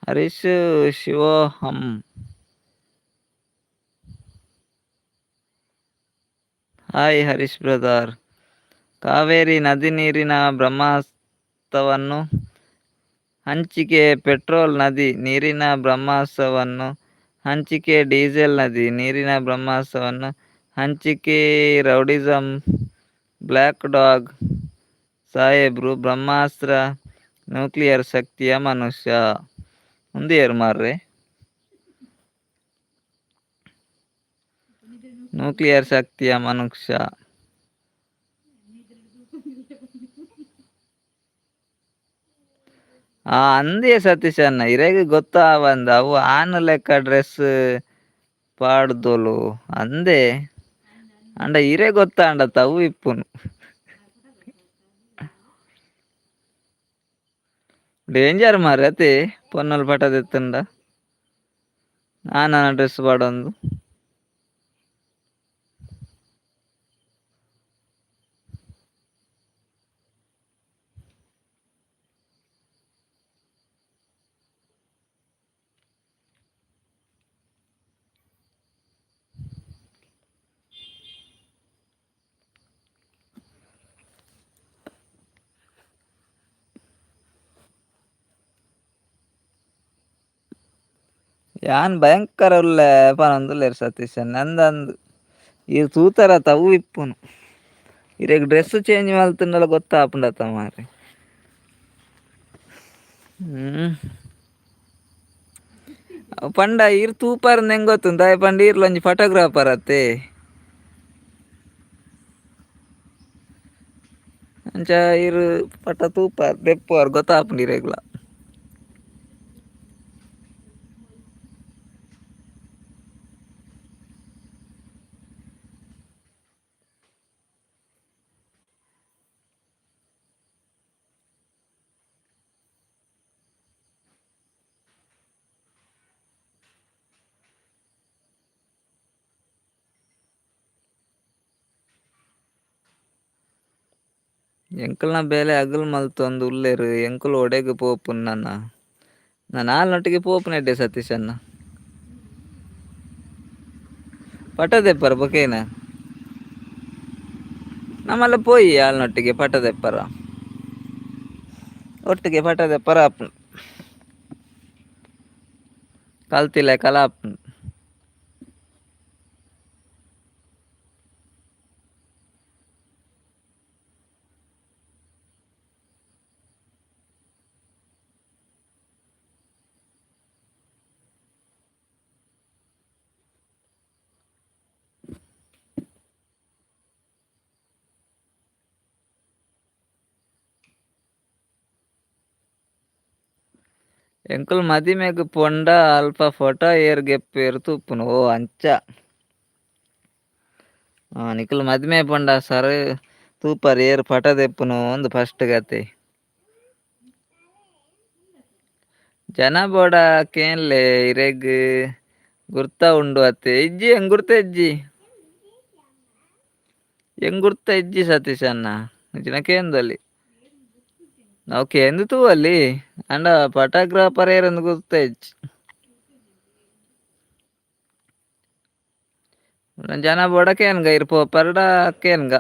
Harish Shivoham. Hi Harish brother. Kaveri ನದಿ ನೀರಿನ ಬ್ರಹ್ಮಾಸ್ತ್ರವನ್ನು ಹಂಚಿಕೆ ಪೆಟ್ರೋಲ್ ನದಿ ನೀರಿನ ಬ್ರಹ್ಮಾಸ್ತ್ರವನ್ನು ಹಂಚಿಕೆ ಡೀಸೆಲ್ ನದಿ ನೀರಿನ ಬ್ರಹ್ಮಾಸ್ತ್ರವನ್ನು ಹಂಚಿಕೆ rowdyism black dog ಸಾಹೇಬ್ರು ಬ್ರಹ್ಮಾಸ್ತ್ರ ನ್ಯೂಕ್ಲಿಯರ್ ಶಕ್ತಿಯ ಮನುಷ್ಯ ಉಂದು ಮಾರ್ರೆ. ನ್ಯೂಕ್ಲಿಯರ್ ಶಕ್ತಿಯ ಮನುಷ್ಯ. ಆ ಅಂದೇ ಸತೀಶ್ ಅಣ್ಣ ಇರೆಗ್ ಗೊತ್ತಾವಂದ ಅವು ಆನ್ ಲೆಕ್ಕ ಡ್ರೆಸ್ ಪಾಡ್ದೊಲು ಅಂದೇ ಅಂಡ ಇರೆ ಗೊತ್ತಾಂಡತ ಅವು ಇಪ್ಪುನು. ಡೇಂಜರ್ ಮಾರ್ರೆ ಅತೆ ಪೊನ್ನಲ್ ಪಟ ದೆತ್ತುಂಡ ಆನನ ಡ್ರೆಸ್ ಪಾಡೊಂದು. ಯಾನ್ ಭಯಂಕರ ಉಲ್ಲೆ ಪನೊಂದುಲ್ಲೆರ್ ಸತೀಶ್ ಅಂದಂದು ಈರ್ ತೂತರತ ಅವು ಇಪ್ಪುನು. ಇರೆಗ್ ಡ್ರೆಸ್ ಚೇಂಜ್ ಮಲ್ತುಂಡಲ ಗೊತ್ತಾಪುಂಡತ ಮಾರ್ರೆ. ಪಂಡ ಈರ್ ತೂಪರ್ ಎಂಗ್ ಗೊತ್ತುಂಡು ದಾಯೆ ಪಂಡ ಈರ್ಲ ಒಂಜಿ ಫೋಟೋಗ್ರಾಫರ್ ಅತ್ತೆ. ಅಂಚ ಈರ್ ಪಟ ತೂಪರ್ ದೆಪ್ಪುವರ್ ಗೊತ್ತಾಪುಂಡು ಇರೆಗ್ಲ. ಎಂಕಲ್ನ ಬೇಲೆ ಅಗಲ್ ಮಲ್ತೊಂದು ಉಲ್ಲೆರ್ ಎಂಕುಲು ಒಡೆಗ್ ಪೋಪುನ್ ನನ. ನನ ಆಲ್ನೊಟ್ಟಿಗೆ ಪೋಪುನೆಡ್ಡೆ ಸತೀಶ್ ಅಣ್ಣ. ಪಟ ದೆಪ್ಪರ ಬೊಕೇನ. ನಮ್ಮಲ್ಲ ಪೋಯಿ ಆಲ್ನೊಟ್ಟಿಗೆ ಪಟ ದೆಪ್ಪರ. ಒಟ್ಟಿಗೆ ಪಟ ದೆಪ್ಪರ ಆಪುಂಡು. ಕಲ್ತಿಲೆಕಲ ಆಪುಂಡು. ಎಂಕುಲು ಮದಿಮೆಗ್ ಪೊಂಡ ಅಲ್ಪ ಫೋಟೋ ಏರ್ ಗೆಪ್ಪೆರ್ ತೂಪುನು ಓ ಅಂಚ. ನಿಕುಲು ಮದಿಮೆ ಪಂಡ ಸರ್ ತೂಪರ್ ಏರ್ ಪಟ ದೆಪ್ಪುನು ಅಂದ್ ಫಸ್ಟ್ ಗತೆ. ಜನ ಬೋಡ ಕೇನ್ಲೆ ಇರೆಗ್ ಗುರ್ತ ಉಂಡು ಅತ್ತೆ ಇಜ್ಜಿ ಎಂಕ್ ಗುರ್ತ ಇಜ್ಜಿ. ಎಂಕ್ ಗುರ್ತ ಇಜ್ಜಿ ಸತೀಶ್ ಅಣ್ಣ ಇಜ್ಜಿನ ಕೇಂದೊಲಿ. ನಾವು ಕೇಂದ್ ತೂವಲ್ಲಿ ಅಂಡ ಫೋಟೋಗ್ರಾಫರ್ ಏರಂದ್ ಗುರ್ತ ಇಜ್ಜಿ. ಜನ ಬೋಡ ಕೇನ್ಗ ಇರ್ ಪೋಪರ್ಡ ಕೇನ್ಗ.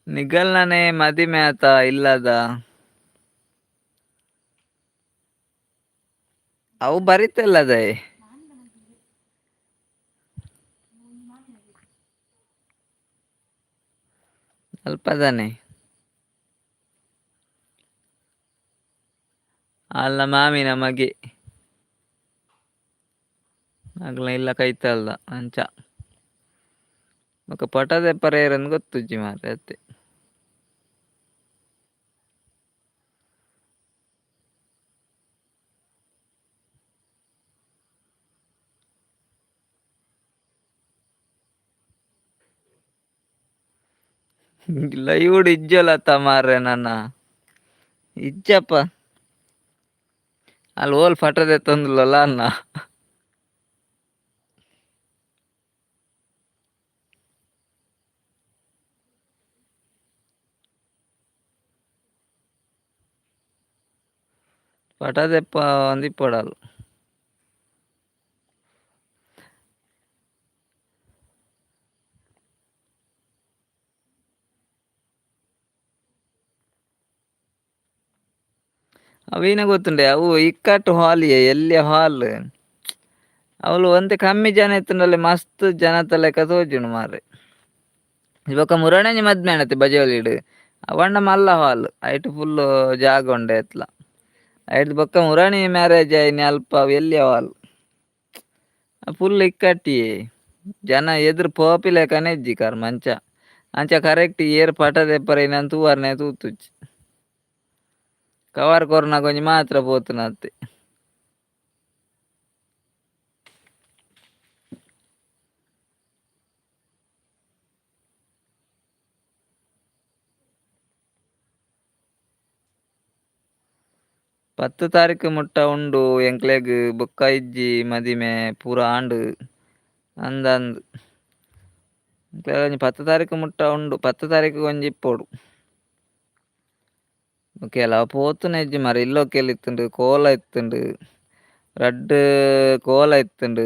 ನಿಗಲ್ನನೆ ಮದಿಮೆ ಆತ ಇಲ್ಲದ. ಅವು ಬರಿತೆಲ್ಲದಯೆ. ಅಲ್ಪದಾನೆ. ಅಲ್ಲ ಮಾಮಿನ ಮಗೆ. ಅಗ್ಲ ಇಲ್ಲ ಕೈತಲ್ದ ಅಂಚ. ಬೊಕ ಪಟ ದೆಪ್ಪರೆ ಏರಂದ್ ಗೊತ್ತುಜ್ಜಿ ಮಾರ್ರೆ ಅತೆ. ಲೈವ್ ಡ್ ಇಜ್ಜಲತ್ತ ಮಾರ್ರೆ ನನ. ಇಜ್ಜಪ್ಪ. ಅಲ್ಲಿ ಓಲ್ ಫೋಟೋ ದೆತ್ತೊಂದುಲ್ಲಲ್ಲ ಅನ್ನ. ಫೋಟೋ ದೆಪ್ಪ ಒಂದಿಪ್ಪೊಡಾಲ್. ಅವೇನ ಗೊತ್ತುಂಡೆ ಅವು ಇಕ್ಕಟ್ಟು ಹಾಲ್ ಎಲ್ಯ ಹಾಲ್. ಅವ್ಲು ಒಂತೆ ಕಮ್ಮಿ ಜನ ಇತ್ತುಂಡಲೆ ಮಸ್ತ್ ಜನತ ಲೆಕ್ಕ ತೋಜುಂಡು ಮಾರ್ರೆ. ಬೊಕ ಮುರಣಿ ಮದ್ಮೆ ಆಂಡತೆ ಬಜೋಳಿಡ್ ಅವಣ್ಣ ಮಲ್ಲ ಹಾಲ್ ಐಟ್ ಫುಲ್ ಜಾಗ ಉಂಡು ಏತ್ಲ. ಐಡ್ದ್ ಬೊಕ್ಕ ಮುರಣಿ ಮ್ಯಾರೇಜ್ ಆಯಿನಿ ಅಲ್ಪ ಎಲ್ಯ ಹಾಲ್. ಫುಲ್ ಇಕ್ಕಟ್ಟಿಯೇ ಜನ ಎದುರು ಪೋಪಿಲೆಕನೆ ಇಜ್ಜಿ ಕರ್ಮ ಅಂಚ. ಅಂಚ ಕರೆಕ್ಟ್ ಏರ್ ಪಟ ದೆಪ್ಪರೆ ಇನನ್ ತೂವರ್ನೆ ತೂತುಜಿ. ಕವರ್ ಕೊರ್ನಗ ಒಂಜಿ ಮಾತ್ರ ಪೋತುನತೆ. 10 ತಾರೀಕು ಮುಟ್ಟ ಉಂಡು ಎಂಕ್ಲೆಗ್ ಬೊಕ್ಕ ಇಜ್ಜಿ ಮದಿಮೆ ಪೂರ ಆಂಡ್ ಅಂದಂದ್. ಎಂಕ್ಲೆಗ್ ಒಂಜಿ 10 ತಾರೀಕು ಮುಟ್ಟ ಉಂಡು 10 ತಾರೀಕು ಒಂಜಿ ಇಪ್ಪೊಡು. ಕೆಲವು ಪೋತುನ ಇಜ್ಜಿ ಮಾರ್ರೆ ಇಲ್ಲೊಕ್ಕೆಲ್ ಇತ್ತುಂಡು ಕೋಲ ಇತ್ತುಂಡು ರಡ್ಡ್ ಕೋಲ ಇತ್ತುಂಡು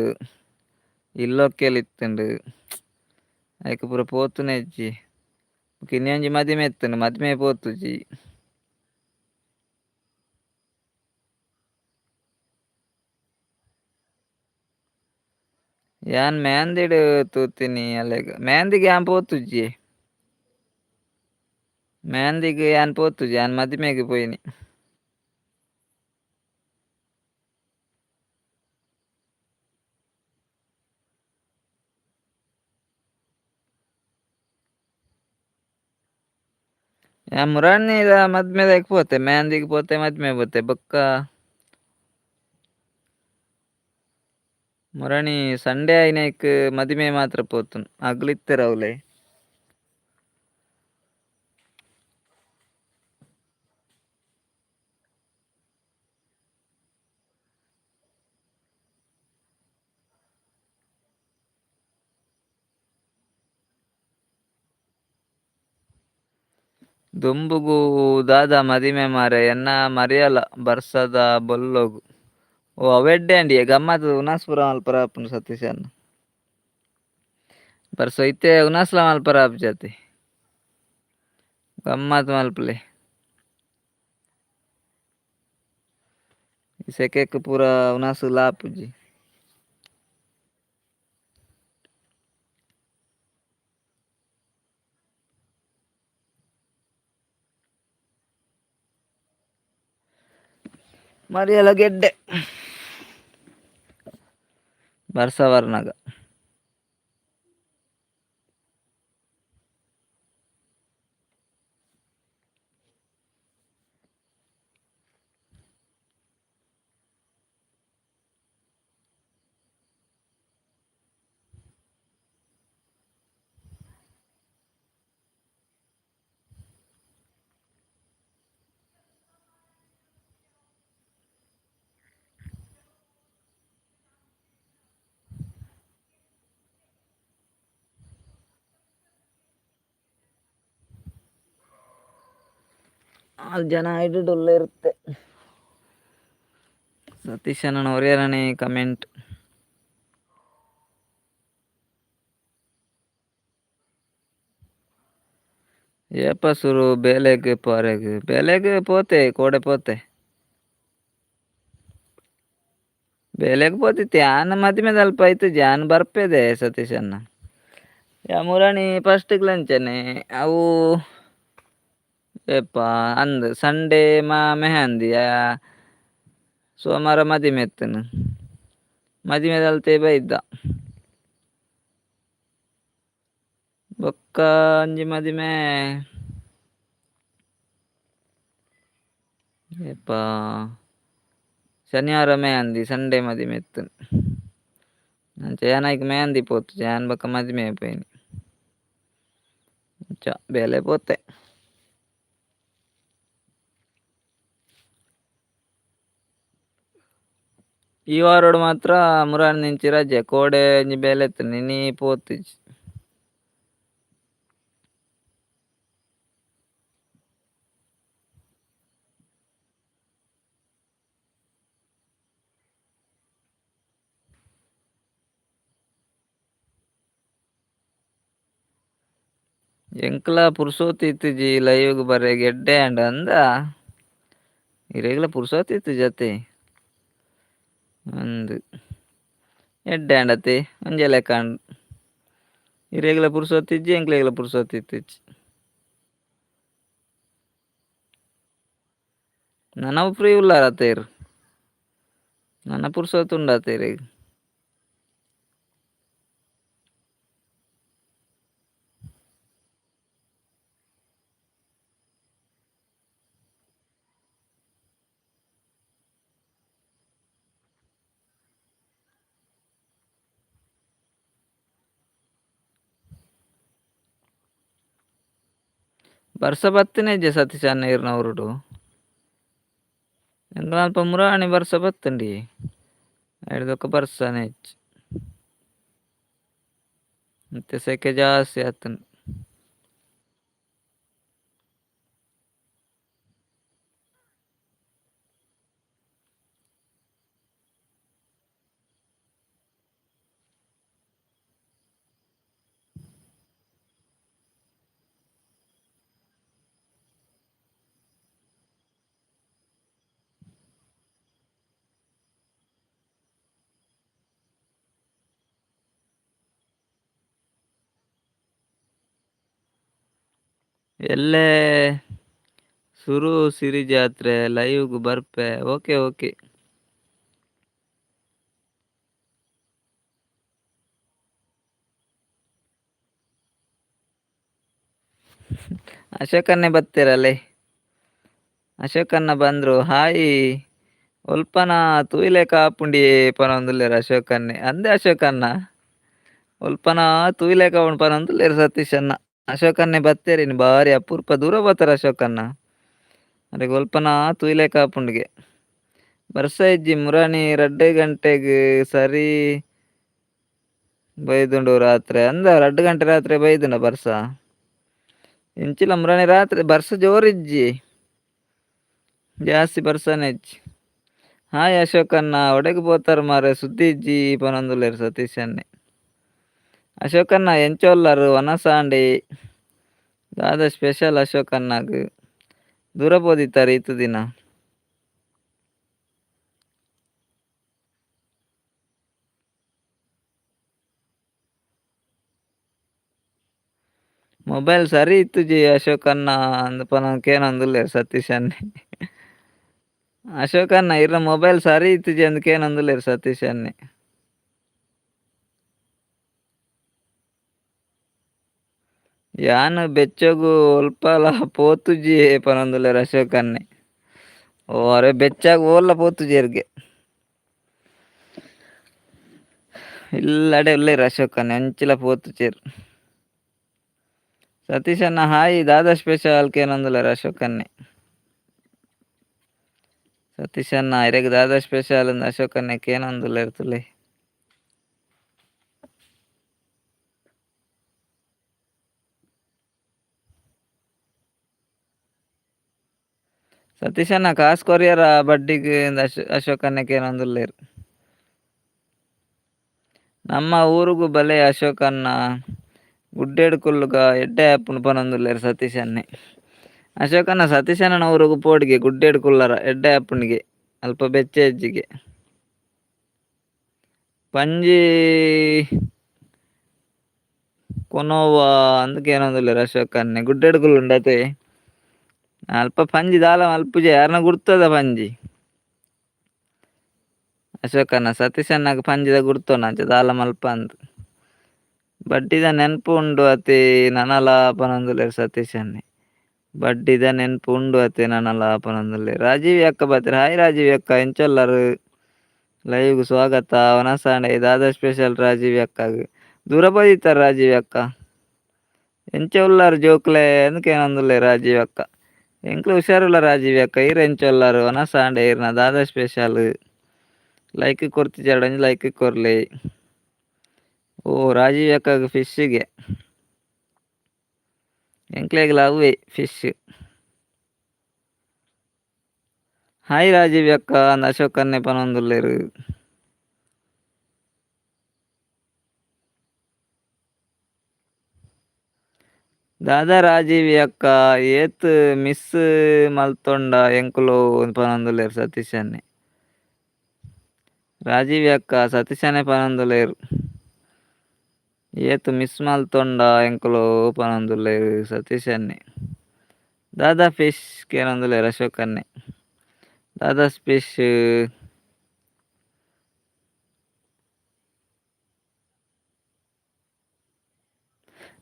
ಇಲ್ಲೊಕ್ಕೆಲ್ ಇತ್ತುಂಡು ಐಕ್ ಪೂರ ಪೋತುನ ಇಜ್ಜಿ. ಬೊಕ ಇನಿ ಒಂಜಿ ಮದಿಮೆ ಇತ್ತುಂಡು ಮದಿಮೆ ಪೋತುಜಿ. ಯಾನ್ ಮೆಹಂದಿಡ್ ತೂತಿನಿ ಅಲೆಗ್ ಮೆಹಂದಿಗ್ ಯಾನ್ ಪೋತುಜಿ. ಮೆಹಂದಿಗ್ ಯಾನ್ ಪೋತುಜಿ ಯಾನ್ ಮದಿಮೆಗ್ ಪೋಯಿನಿ. ಯಾನ್ ಮುರಾನಿದ ಮದ್ಮೆದೈಕ್ ಪೋತೆ ಮೆಹಂದಿಗ್ ಪೋತೆ ಮದ್ಮೆ ಪೋತೆ ಬೊಕ್ಕ ಮುರಾನಿ ಸಂಡೇ ಆಯಿನೈಕ್ ಮದಿಮೆ ಮಾತ್ರ ಪೋತುನು ಅಗ್ಲ್ ಇತ್ತೆರ್ ಅವ್ಲೆ. ದುಂಬುಗು ದಾದ ಮದಿಮೆ ಮಾರ್ರೆ ಎನ್ನ ಮರಿಯಲ ಬರ್ಸದ ಬೊಲ್ಲೊಗು. ಓ ಅವೆಡ್ಡೆ ಅಂಡಿಯೇ ಗಮ್ಮತ್ ಉನಸ್ ಪೂರ ಮಲ್ಪರೆ ಆಪುಂಡು ಸತೀಶ್ ಅಣ್ಣ. ಬರ್ಸ ಇತ್ತೆ ಉನಸ್ಲ ಮಲ್ಪರೆ ಆಪುಜತೆ. ಗಮ್ಮತ್ ಮಲ್ಪುಲೆ. ಈ ಸೆಕೆಕ್ ಪೂರ ಉನಸುಲ ಆಪುಜಿ. ಮರಿಯಲ ಗೆಡ್ಡೆ. ಬರ್ಸ ಬರ್ನಗ. ನಾಲ್ ಜನ ಐಡುಡುಲ್ಲ ಇರುತ್ತೆ. ಸತೀಶ್ ಅಣ್ಣನ ಒರಿಯರನೇ ಕಮೆಂಟ್. ಏಪ ಸುರು ಬೇಲೆಗ್ ಪೋರೆಗ್ ಬೇಲೆಗ್ ಪೋತೆ ಕೋಡೆ ಪೋತೆ. ಬೇಲೆಗ್ ಪೋತಿತ್ತೆ ಯಾನ್ ಮದಿಮೆದಲ್ಪ ಇತ್ತುಜಿ ಯಾನ್ ಬರ್ಪೆದೆ ಸತೀಶ್ ಅಣ್ಣ. ಯಾ ಮುರಾಣಿ ಫಸ್ಟ್ ಅಂಚನೆ ಅವು ಏಪ ಅಂದ್ ಸಂಡೇ ಮಾ ಮೆಹಂದಿ ಸೋಮವಾರ ಮದಿಮೆ ಇತ್ತನು ಮದಿಮೆದಲ್ತೆ ಬೈದ ಬೊಕ್ಕ ಒಂಜಿ ಮದಿಮೆ ಏಪ ಶನಿವಾರ ಮೆಹಂದಿ ಸಂಡೇ ಮದಿಮೆ ಇತ್ತನು ಅಂಚ ಯಾನ್ ಮೆಹಂದಿ ಪೋತು ಯಾನ್ ಬೊಕ್ಕ ಮದಿಮೆ ಪೋಯಿನಿ ಅಂಚ ಬೇಲೆ ಪೋತೆ. ಈ ವಾರೊಡು ಮಾತ್ರ ಮುರಾನಿ ರಜೆ ಕೋಡೆ ಒಂಜಿ ಬೇಲೆ ಇತ್ತುಂಡು ಇನಿ ಪೋತುಜಿ. ಎಂಕ್ಲ ಪುರ್ಸೋತ್ ಇತ್ತುಜಿ ಲೈವ್ ಬರೆಗ್ ಎಡ್ಡೆ ಆಂಡ್ ಅಂದ ಇರೆಗ್ಲ ಪುರ್ಸೋತ್ ಇತ್ತುಜಿ ಅತೆ ಅಂದ್ ಎಡ್ಡೆ ಆಂಡ್ ಅತೆ ಒಂಜೇ ಲೆಕ್ಕ ಆಂಡ್ ಇರೆಗ್ಲ ಪುರ್ಸೋತ್ ಇಜ್ಜಿ ಎಂಕ್ಲೆಗ್ಲ ಪುರ್ಸೋತ್ ಇತ್ತುಜಿ. ನನ ಫ್ರೀ ಉಲ್ಲಾರ ಅತೆ ಇರ್ ನನ ಪುರ್ಸೋತ್ ಉಂಡು ಅತೆ ಇರೆಗ್. ಬರ್ಸ ಬತ್ತಿನ ಸತೀಶ್ ಅಣ್ಣ ಇರ್ನ ಊರುಡು ಎಂಕಲ್ನ ಅಲ್ಪ ಮುರಾಣಿ ಬರ್ಸ ಬತ್ತುಂಡಿ ಐಡ್ದ್ ಬರ್ಸನೆ ಇಜ್ಜಿ ಇತ್ತೆ ಸೆಕೆ ಜಾಸ್ತಿ ಆತುಂಡು. ಎಲ್ಲೆ ಸುರು ಸಿರಿ ಜಾತ್ರೆ ಲೈವ್ ಬರ್ಪೆ ಓಕೆ ಓಕೆ. ಅಶೋಕನ್ನೇ ಬತ್ತೀರಲ್ಲೇ ಅಶೋಕನ್ನ ಬಂದ್ರು ಹಾಯ್ ಒಲ್ಪನ ತೂಯಿಲೆಕ ಆಪುಂಡಿಯೇ ಪನೊಂದುಲ್ಲೆರ್ ಅಶೋಕನ್ನೆ ಅಂದೆ ಅಶೋಕನ್ನ ಒಲ್ಪನ ತೂಯಿಲೆಕ ಆಪುಂಡು ಪನೊಂದುಲ್ಲೆರ್ ಸತೀಶ್ ಅಣ್ಣ ಅಶೋಕನ್ನೆ ಬತ್ತೇರ್ ಇನಿ ಬಾರಿ ಅಪರೂಪ ದೂರ ಬತ್ತೆರ್ ಅಶೋಕನ್ನ ಅರೆಗ್ ಒಲ್ಪನ ತೂಯಿಲೆಕ ಆಪುಂಡುಗೆ ಬರ್ಸ ಇಜ್ಜಿ ಮುರಾನಿ ರಡ್ಡ್ ಗಂಟೆಗ್ ಸರಿ ಬೈದುಂಡು ರಾತ್ರೆ ಅಂದ ರಡ್ಡ್ ಗಂಟೆ ರಾತ್ರೆ ಬೈದುಂಡ ಬರ್ಸ ಎಂಚಿಲ ಮುರಾನಿ ರಾತ್ರೆ ಬರ್ಸ ಜೋರು ಇಜ್ಜಿ ಜಾಸ್ತಿ ಬರ್ಸನೆ ಇಜ್ಜಿ. ಹಾಯ್ ಅಶೋಕಣ್ಣ ಒಡೆಗ್ ಪೋತರ್ ಮಾರ್ರೆ ಸುದ್ದಿ ಇಜ್ಜಿ ಪನೊಂದುಲ್ಲೆರ್ ಸತೀಶ್ ಅಣ್ಣೆ. ಅಶೋಕಣ್ಣ ಎಂಚ ಉಲ್ಲರ್ ವನಸ್ ಆಂಡ್ ದಾದ ಸ್ಪೆಷಲ್ ಅಶೋಕಣ್ಣಗ್ ದೂರ ಪೋದಿತ್ತರ್ ಈತ್ ದಿನ. ಮೊಬೈಲ್ ಸರಿ ಇತ್ತುಜಿ ಅಶೋಕಣ್ಣ ಅಂದ್ ಪನೊಂದು ಕೇನೊಂದುಲ್ಲೆರ್ ಸತೀಶ್ ಅಣ್ಣೆ. ಅಶೋಕಣ್ಣ ಇರ್ನ ಮೊಬೈಲ್ ಸರಿ ಇತ್ತುಜಿ ಅಂದ್ ಕೇನೊಂದುಲ್ಲೆರ್ ಸತೀಶ್ ಅಣ್ಣೆ. ಯಾನ್ ಬೆಚ್ಚೊಗು ಒಲ್ಪಲ ಪೋತುಜಿ ಪನೊಂದುಲ್ಲೆರ್ ಅಶೋಕಣ್ಣೆ. ಓ ಅರೆ ಬೆಚ್ಚಾಗ್ ಓಲ್ಲ ಪೋತುಜೆರ್ಗೆ. ಇಲ್ಲಡೆ ಉಲ್ಲೆರ್ ಅಶೋಕಣ್ಣೆ ಅಂಚಿಲ ಪೋತುಜೆರ್. ಸತೀಶ್ ಅಣ್ಣ ಹಾಯ್ ದಾದಾ ಸ್ಪೆಷಲ್ ಕೇನೊಂದುಲ್ಲೆರ್ ಅಶೋಕಣ್ಣೆ. ಸತೀಶ್ ಅಣ್ಣ ಇರೆಗ್ ದಾದಾ ಸ್ಪೆಷಲ್ ಅಂದ್ ಅಶೋಕಣ್ಣೆ ಕೇನೊಂದುಲ್ಲೆರ್ ತೂಲೆ. ಸತೀಶ್ ಅಣ್ಣ ಕಾಸ್ ಕೊರಿಯರ ಬಡ್ಡಿಗ್ ಇಂದ್ ಅಶೋಕಣ್ಣೆ ಕೇನೊಂದುಲ್ಲೆರ್. ನಮ್ಮ ಊರುಗು ಬಲೆ ಅಶೋಕಣ್ಣ ಗುಡ್ಡೆಡ್ ಕುಲ್ಲುಗ ಎಡ್ಡೆ ಆಪುಂಡು ಪನೊಂದುಲ್ಲೆರ್ ಸತೀಶ್ ಅಣ್ಣೆ. ಅಶೋಕಣ್ಣ ಸತೀಶ್ ಅಣ್ಣನ ಊರುಗು ಪೋಡಿಗೆ ಗುಡ್ಡೆಡ್ ಕುಲ್ಲರ ಎಡ್ಡೆ ಆಪುಂಡಿಗೆ ಅಲ್ಪ ಬೆಚ್ಚ ಇಜ್ಜಿಗೆ. ಪಂಜಿ ಕೊನೋವ ಅಂದಕೇನೊಂದುಲ್ಲೆರ್ ಅಶೋಕ್ ಅಣ್ಣೆ ಗುಡ್ಡೆಡ್ ಕುಲ್ಲುಂಡತೆ ಅಲ್ಪ ಪಂಜಿ ದಾಲ ಮಲ್ಪುಜೆ ಯಾರ್ನ ಗುರ್ತದ ಪಂಜಿ. ಅಶೋಕಣ್ಣ ಸತೀಶ್ ಅಣ್ಣಗ್ ಪಂಜಿದ ಗುರ್ತೋನ ಅಂಚ ದಾಲ ಮಲ್ಪಂದ್. ಬಡ್ಡಿದ ನೆನಪು ಉಂಡು ಅತೆ ನನಲ ಪನೊಂದುಲ್ಲೆರ್ ಸತೀಶ್ ಅಣ್ಣೆ. ಬಡ್ಡಿದ ನೆನಪು ಉಂಡು ಅತೆ ನನಲ ಪನೊಂದುಲ್ಲೆರ್. ರಾಜೀವ್ ಅಕ್ಕ ಬತ್ತೆರ್. ಹಾಯ್ ರಾಜೀವ್ ಅಕ್ಕ ಎಂಚೊಲ್ಲರ್. ಲೈವ್ ಸ್ವಾಗತ. ವನಸಾಂಡೆ ದಾದಾ ಸ್ಪೆಷಲ್ ರಾಜೀವ್ ಅಕ್ಕಗ್. ದೂರ ಪೋದಿತ್ತಾರ್ ರಾಜೀವ್ ಅಕ್ಕ. ಎಂಚ ಉಲ್ಲಾರ್ ಜೋಕ್ಲೆ ಅಂದ್ ಕೇನೊಂದುಲ್ಲೆರ್ ರಾಜೀವ್ ಅಕ್ಕ. ಎಂಕ್ಲು ಹುಷಾರುಲ್ಲ ರಾಜೀವ್ ಅಕ್ಕ. ಈರ್ ಎಂಚ ಉಲ್ಲಾರ್ ವನಸಾಂಡೆ ಈರ್ನ ದಾದಾ ಸ್ಪೆಷಲ್. ಲೈಕ್ ಕೊರ್ತಿಜಾರ್ಡ ಒಂಜಿ ಲೈಕ್ ಕೊರ್ಲೆ. ಓ ರಾಜೀವ್ ಅಕ್ಕಗ್ ಫಿಶ್ಗೆ. ಎಂಕ್ಲೆಗ್ಲ ಅವ್ವೆ ಫಿಶ್. ಹಾಯ್ ರಾಜೀವ್ ಅಕ್ಕ ಅಂದ್ ಅಶೋಕ್ ಅಣ್ಣೆ ಪನೊಂದುಲ್ಲೆರ್. ದಾದಾ ರಾಜೀವ್ ಅಕ್ಕ ಏತ್ ಮಿಸ್ ಮಲ್ತೊಂಡ ಎಂಕುಲು ಪನೊಂದುಲ್ಲೆರ್ ಸತೀಶ್ ಅಣ್ಣೆ. ರಾಜೀವ್ ಅಕ್ಕ ಸತೀಶ್ ಅಣ್ಣೆ ಪನೊಂದುಲ್ಲೆರ್. ಏತ್ ಮಿಸ್ ಮಲ್ತೊಂಡ ಎಂಕುಲು ಪನೊಂದುಲ್ಲೆರ್ ಸತೀಶ್ ಅಣ್ಣೆ. ದಾದಾ ಫಿಶ್ ಕೇನೊಂದುಲ್ಲೆರ್ ಅಶೋಕ್ ಅಣ್ಣೆ. ದಾದಾ ಫಿಶ್.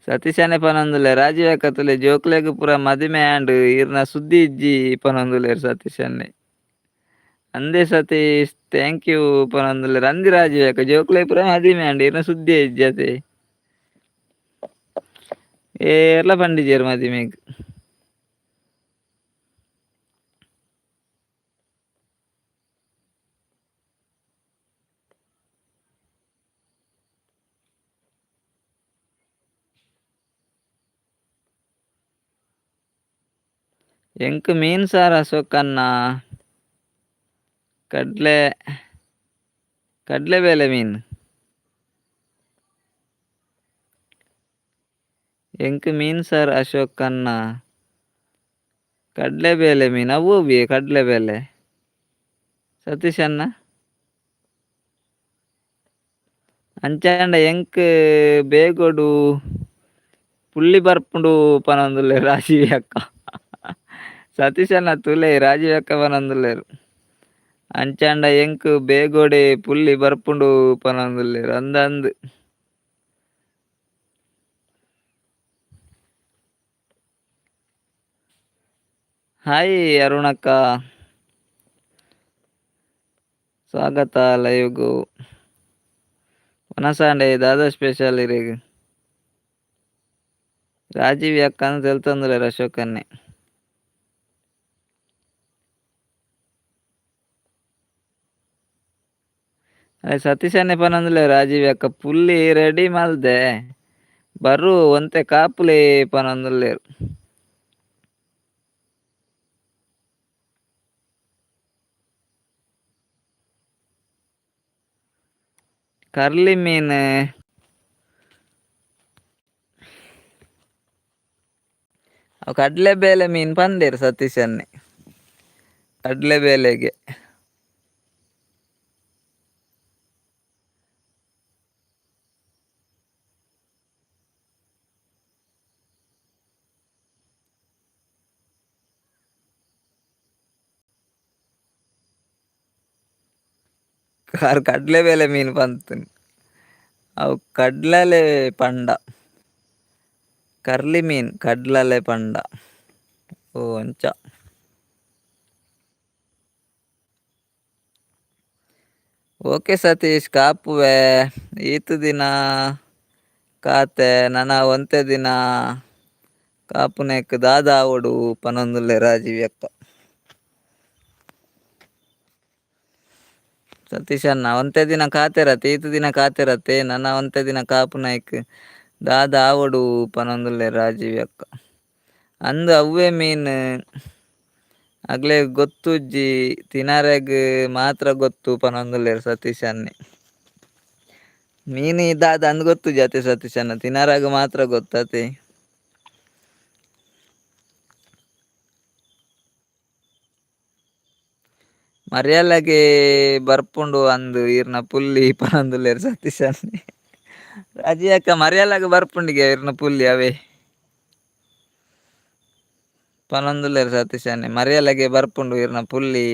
ಸತೀಶ್ ಅಣ್ಣೆ ಪನೊಂದುಲ್ಲೆರ್ ರಾಜೀವ್ ಅಕ್ಕ ತೂಲೆ ಜೋಕ್ಲೆಗ್ ಪೂರ ಮದಿಮೆ ಆಂಡ್ ಈರ್ನ ಸುದ್ದಿ ಇಜ್ಜಿ ಪನೊಂದುಲ್ಲೆರ್ ಸತೀಶ್ ಅಣ್ಣೆ. ಅಂದೆ ಸತೀಶ್ thank you ಪನೊಂದುಲ್ಲೆರ್. ಅಂದಿ ರಾಜೀವ್ ಅಕ್ಕ ಜೋಕ್ಲೆಗ್ ಪೂರ ಮದಿಮೆ ಆಂಡ್ ಈರ್ನ ಸುದ್ದಿ ಇಜ್ಜಿ ಅತೆ. ಏರ್ಲ ಪಂಡಿಜೆರ್ ಮದಿಮೆಗ್. ಎಂಕ್ ಮೀನ್ ಸಾರ್ ಅಶೋಕ್ ಅಣ್ಣ. ಕಡ್ಲೆ ಕಡ್ಲೆಬೇಳೆ ಮೀನ್. ಎಂಕ್ ಮೀನ್ ಸಾರ್ ಅಶೋಕ್ ಅಣ್ಣ. ಕಡ್ಲೆಬೇಳೆ ಮೀನ್ ಅವು ಒವ್ವೆ ಕಡ್ಲೆಬೇಳೆ ಸತೀಶ್ ಅಣ್ಣ. ಅಂಚಾಂಡ ಎಂಕ್ ಬೇಗೊಡು ಪುಲ್ಲಿ ಬರ್ಪುಂಡು ಪನೊಂದುಲ್ಲೆರ್ ರಾಜೀವ್ ಅಕ್ಕ. ಸತೀಶ್ ಅಣ್ಣ ತೂಲೆ ರಾಜೀವ್ ಅಕ್ಕ ಪನೊಂದುಲ್ಲೆರ್. ಅಂಚಾಂಡ ಎಂಕ್ ಬೇಗೊಡೆ ಪುಲ್ಲಿ ಬರ್ಪುಂಡು ಪನೊಂದುಲ್ಲೆರ್. ಅಂದ್ ಅಂದ್. ಹಾಯ್ ಅರುಣಕ್ಕ. ಸ್ವಾಗತ ಲೈವ್ಗು. ವನಸಾಂಡೆ ದಾದಾ ಸ್ಪೆಷಲ್ ಇರೆಗ್. ರಾಜೀವ್ ಅಕ್ಕ ಅಂದ್ ತೆಲ್ತೊಂದುಲ್ಲೆರ್ ಅಶೋಕ್ ಅಣ್ಣೆ. ಅರೆ ಸತೀಶ್ ಅಣ್ಣೆ ಪನೊಂದುಲ್ಲೆರ್ ರಾಜೀವ್ ಅಕ್ಕ ಪುಲ್ಲಿ ರೆಡಿ ಮಲ್ದೆ ಬರು ಒಂತೆ ಕಾಪುಲೆ ಪನೊಂದುಲ್ಲೆರ್. ಕರ್ಲಿ ಮೀನ್. ಅವು ಕಡ್ಲೆಬೇಳೆ ಮೀನ್ ಪಂದೇರ್ ಸತೀಶ್ ಅಣ್ಣೆ. ಕಡ್ಲೆಬೇಳೆಗೆ. ಕಾರ್ ಕಡ್ಲೆಬೇಳೆ ಮೀನ್ ಪಂತುನಿ. ಅವು ಕಡ್ಲಲೆ ಪಂಡ. ಕರ್ಲಿ ಮೀನ್ ಕಡ್ಲಲೆ ಪಂಡ. ಓ ಅಂಚ. ಓಕೆ ಸತೀಶ್ ಕಾಪುವೆ. ಈತ್ ದಿನ ಕಾತೆ ನನ ಒಂತೆ ದಿನ ಕಾಪುನೆಕ್ ದಾದ ಆವೊಡು ಪನೊಂದುಲ್ಲೆ ರಾಜೀವ್ ಅಕ್ಕ. ಸತೀಶ್ ಅಣ್ಣ ಒಂತೆ ದಿನ ಕಾತೆರತೆ ಈತ್ ದಿನ ಕಾತೆರತೆ ನನ ಒಂತೆ ದಿನ ಕಾಪುನೈಕ್ ದಾದ ಆವೊಡು ಪನೊಂದುಲ್ಲೆ ರಾಜೀವ್ ಅಕ್ಕ. ಅಂದ್ ಅವ್ವೆ ಮೀನ್ ಅಗ್ಲೆಗ್ ಗೊತ್ತುಜ್ಜಿ ತಿನರೆಗ್ ಮಾತ್ರ ಗೊತ್ತು ಪನೊಂದುಲ್ಲೆರ್ ಸತೀಶ್ ಅಣ್ಣೆ. ಮೀನ್ ದಾದ ಅಂದ್ ಗೊತ್ತುಜ್ಜಿ ಅತೆ ಸತೀಶ್ ಅಣ್ಣ ತಿನರೆಗ್ ಮಾತ್ರ ಗೊತ್ತತೆ. ಮರ್ಯಾಲಗೆ ಬರ್ಪುಂಡು ಅಂದ್ ಈರ್ನ ಪುಲ್ಲಿ ಪನೊಂದುಲ್ಲೆರ್ ಸತೀಶ್ ಅಣ್ಣೆ. ರಾಜಿ ಅಕ್ಕ ಮರ್ಯಾಲಾಗ ಬರ್ಪುಂಡಿಗೆ ಇರ್ನ ಪುಲ್ಲಿ ಅವೇ ಪನೊಂದುಲ್ಲೆರ್ ಸತೀಶನ್ನೆ ಮರ್ಯಾಲಗೆ ಬರ್ಪುಂಡು ಇರ್ನ ಪುಲ್ಲಿ